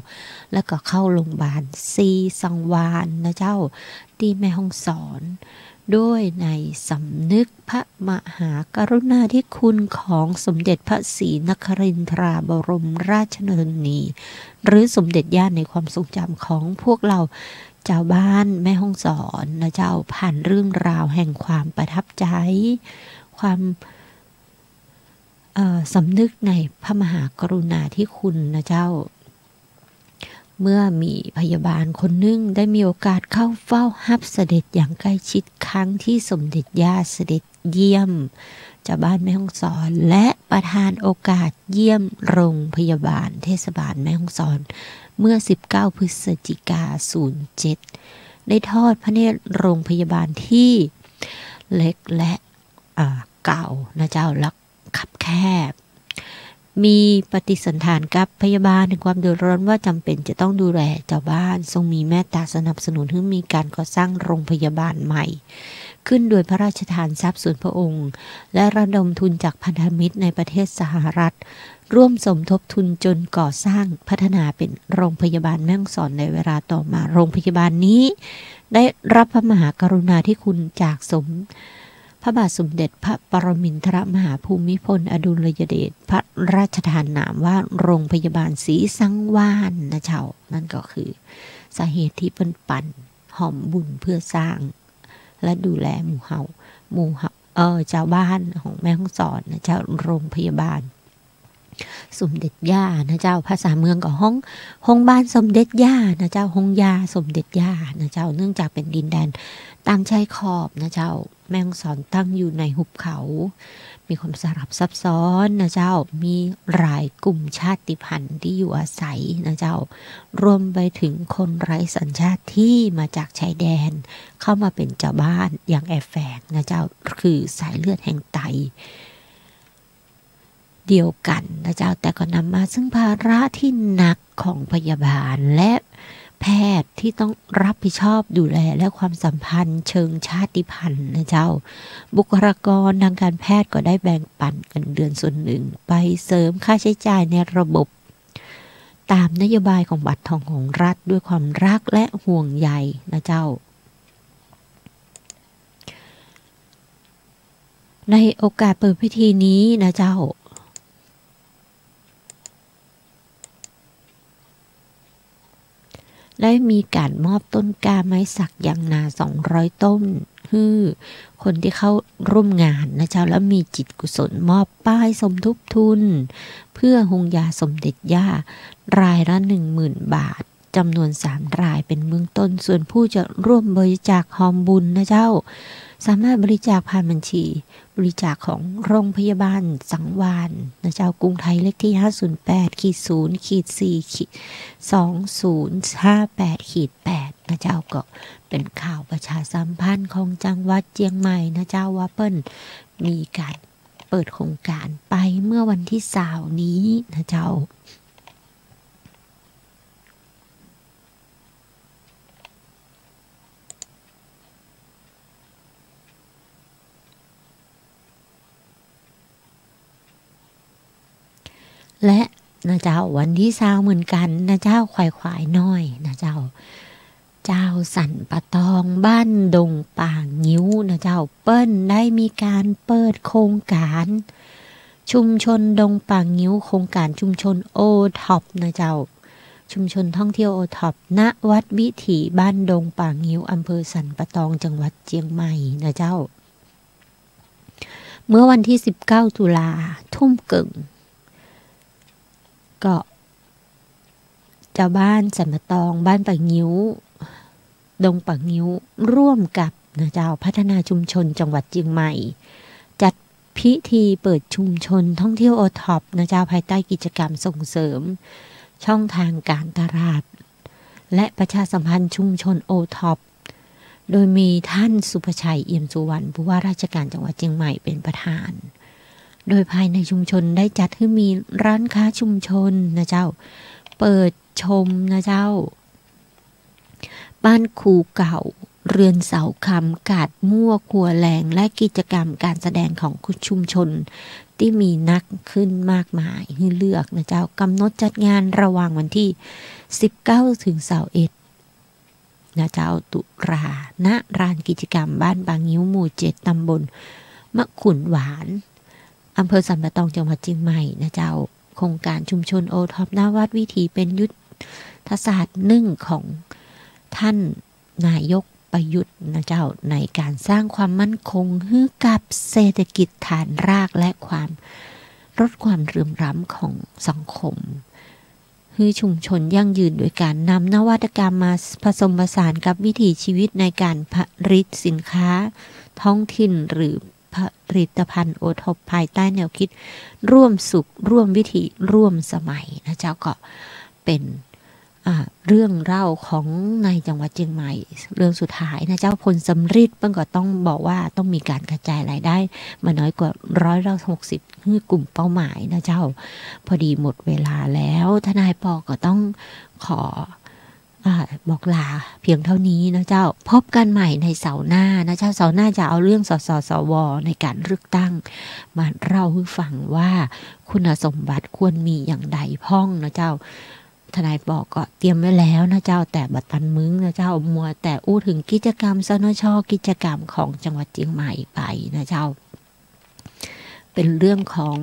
แล้วก็เข้าโรงพยาบาลศรีสังวาลนะเจ้า ตี้แม่ฮ่องสอน ด้วยในสำนึกพระมหากรุณาธิคุณของสมเด็จพระศรีนครินทราบรมราชชนนี หรือสมเด็จย่าในความทรงจำของพวกเรา จาวบ้านแม่ฮ่องสอนนะเจ้า ผ่านเรื่องราวแห่งความประทับใจ ความ เอ่อ สำนึกในพระมหากรุณาธิคุณนะเจ้า เมื่อมีพยาบาลคนนึ่งได้มีโอกาสเข้าเฝ้าฮับเสด็จอย่างใกล้ชิดครั้งที่สมเด็จย่าเสด็จเยี่ยม จาวบ้านแม่ฮ่องสอน และประทานโอกาสเยี่ยมโรงพยาบาลเทศบาลแม่ฮ่องสอน เมื่อสิบเก้าพฤศจิกาศูนย์เจ็ด ได้ทอดพระเนตรโรงพยาบาลที่เล็กและ อ่า เก่านะเจ้า และคับแคบ มีปฏิสันถานกับพยาบาลถึงความเดือดร้อนว่าจำเป็นจะต้องดูแลจาวบ้าน ทรงมีเมตตาสนับสนุนหื้อมีการก่อสร้างโรงพยาบาลใหม่ ขึ้นโดยพระราชทานทรัพย์ส่วนพระองค์ และระดมทุนจากพันธมิตรในประเทศสหรัฐ ร่วมสมทบทุนจนก่อสร้างพัฒนาเป็นโรงพยาบาลแม่ฮ่องสอนในเวลาต่อมา โรงพยาบาลนี้ได้รับพระมหากรุณาธิคุณจากสม- พระบาทสมเด็จพระปรมินทรมหาภูมิพลอดุลยเดช พระราชทานนามว่าโรงพยาบาลศรีสังวาลนะเจ้า นั่นก็คือสาเหตุตี้เปิ้นปั่นฮอมบุญเพื่อสร้าง และดูแลหมู่เฮา หมู่เฮา เอ่อ จาวบ้านของแม่ฮ่องสอนนะเจ้า โรงพยาบาลสมเด็จย่านะเจ้า ภาษาเมืองก็ฮ้อง โฮงบาลสมเด็จย่านะเจ้า โฮงยาสมเด็จย่านะเจ้า เนื่องจากเป็นดินแดนตามชายขอบนะเจ้า แม่ฮ่องสอนตั้งอยู่ในหุบเขา มีความสลับซับซ้อนนะเจ้า มีหลายกลุ่มชาติพันธุ์ที่อยู่อาศัยนะเจ้า รวมไปถึงคนไร้สัญชาติที่มาจากชายแดน เข้ามาเป็นจาวบ้านอย่างแอบแฝงนะเจ้า คือสายเลือดแห่งไตเดียวกั๋นนะเจ้า แต่ก็นำมาซึ่งภาระที่หนักของพยาบาลและแพทย์ที่ต้องรับผิดชอบดูแล และความสัมพันธ์เชิงชาติพันธุ์นะเจ้า บุคลากรทางการแพทย์ก็ได้แบ่งปันเงินเดือนส่วนหนึ่งไปเสริมค่าใช้จ่ายในระบบ ตามนโยบายของบัตรทองของรัฐด้วยความรักและห่วงใยนะเจ้า ในโอกาสเปิดพิธีนี้นะเจ้า ได้มีการมอบต้นกล้าไม้สักยางนาสองร้อยต้น หื้อคนที่เข้าร่วมงานนะเจ้า แล้วมีจิตกุศลมอบป้ายสมทบทุน เพื่อฮงยาสมเด็จย่า รายละหนึ่งหมื่นบาท จำนวนสามรายเป็นเบื้องต้น ส่วนผู้จะร่วมบริจาคฮอมบุญนะเจ้า สามารถบริจาคผ่านบัญชีบริจาคของโรงพยาบาลสังวาลนะเจ้า กรุงไทย เลขที่ห้าศูนย์แปดขีดศูนย์ขีดสี่ขีดสองศูนย์ห้าแปดขีดแปดนะเจ้า ก็เป็นข่าวประชาสัมพันธ์ของจังหวัดเจียงใหม่นะเจ้า ว่าเปิ้นมีการเปิดโครงการไปเมื่อวันตี้ซาวนี้นะเจ้า และนะเจ้า วันตี้ซาวเหมือนกั๋นนะเจ้า ขวายๆ หน้อยนะเจ้า จาวสันป่าตองบ้านดงป่างิ้วนะเจ้า เปิ้นได้มีการเปิดโครงการ ชุมชนดงป่างิ้ว โครงการชุมชนโอท็อปนะเจ้า ชุมชนท่องเที่ยวโอท็อป ณ วัดวิถีบ้านดงป่างิ้ว อำเภอสันป่าตอง จังหวัดเจียงใหม่นะเจ้า เมื่อวันที่สิบเก้าตุลา ทุ่มเกิ่ง ก็ จาวบ้านสันป่าตอง บ้านป่างิ้ว ดงป่างิ้ว ร่วมกับนะเจ้า พัฒนาชุมชนจังหวัดเจียงใหม่ จัดพิธีเปิดชุมชนท่องเที่ยวโอท็อปนะเจ้า ภายใต้กิจกรรมส่งเสริมช่องทางการตลาด และประชาสัมพันธ์ชุมชนโอท็อป โดยมีท่านสุภชัย เอี่ยมสุวรรณ ผู้ว่าราชการจังหวัดเจียงใหม่เป็นประธาน โดยภายในชุมชนได้จัดให้มีร้านค้าชุมชนนะเจ้า เปิดชมนะเจ้า บ้านครูเก่า เรือนเสาคำ กาดมั่ว ครัวแลง และกิจกรรมการแสดงของชุมชน ตี้มีนักขึ้นมากมายหื้อเลือกนะเจ้า กำหนดจัดงานระหว่างวันที่สิบเก้าถึงซาวเอ็ดนะเจ้า ตุลา ณ ลานกิจกรรมบ้านป่างิ้ว หมู่เจ็ด ตำบลมะขุนหวาน อำเภอสันป่าตอง จังหวัดเจียงใหม่นะเจ้า โครงการชุมชนโอท็อป ณ วัดวิถี เป็นยุทธศาสตร์หนึ่งของท่านนายกประยุทธ์นะเจ้า ในการสร้างความมั่นคงหื้อกับเศรษฐกิจฐานราก และความลดความเหลื่อมล้ำของสังคม หื้อชุมชนยั่งยืน โดยการนำนวัตกรรมมาผสมผสานกับวิถีชีวิตในการผลิตสินค้าท้องถิ่น หรือผลิตภัณฑ์โอท็อป ภายใต้แนวคิดร่วมสุข ร่วมวิถี ร่วมสมัยนะเจ้า ก็เป็น อ่า เรื่องเล่าของในจังหวัดเจียงใหม่ เรื่องสุดท้ายนะเจ้า ผลสำริดเปิ้นก็ต้องบอกว่าต้องมีการกระจายรายได้มาน้อยกว่าร้อยละหกสิบหื้อกลุ่มเป้าหมายนะเจ้า พอดีหมดเวลาแล้ว ทนายปอก็ต้องขอ อ่า บอกลาเพียงเท่านี้นะเจ้า พบกันใหม่ในเสาร์หน้านะเจ้า เสาร์หน้าจะเอาเรื่อง สสสว ในการเลือกตั้งมาเล่าหื้อฟังว่าคุณสมบัติควรมีอย่างใดพ่องนะเจ้า ทนายปอก็เตรียมไว้แล้วนะเจ้า แต่บ่ตันมึงนะเจ้า มัวแต่อู้ถึงกิจกรรม สนช กิจกรรมของจังหวัดเจียงใหม่ไปนะเจ้า เป็นเรื่องของ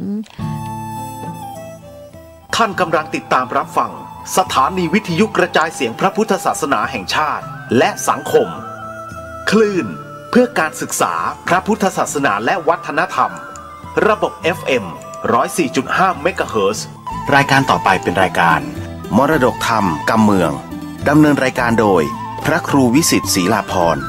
ท่านกำลังติดตามรับฟังสถานีวิทยุกระจายเสียงพระพุทธศาสนาแห่งชาติ และสังคม คลื่นเพื่อการศึกษาพระพุทธศาสนาและวัฒนธรรม ระบบ เอฟเอ็ม ร้อยสี่จุดห้า เมกะเฮิรตซ์ รายการต่อไปเป็นรายการมรดกธรรมกำเมือง ดำเนินรายการโดยพระครูวิสิทธิ์ ศรีลาภรณ์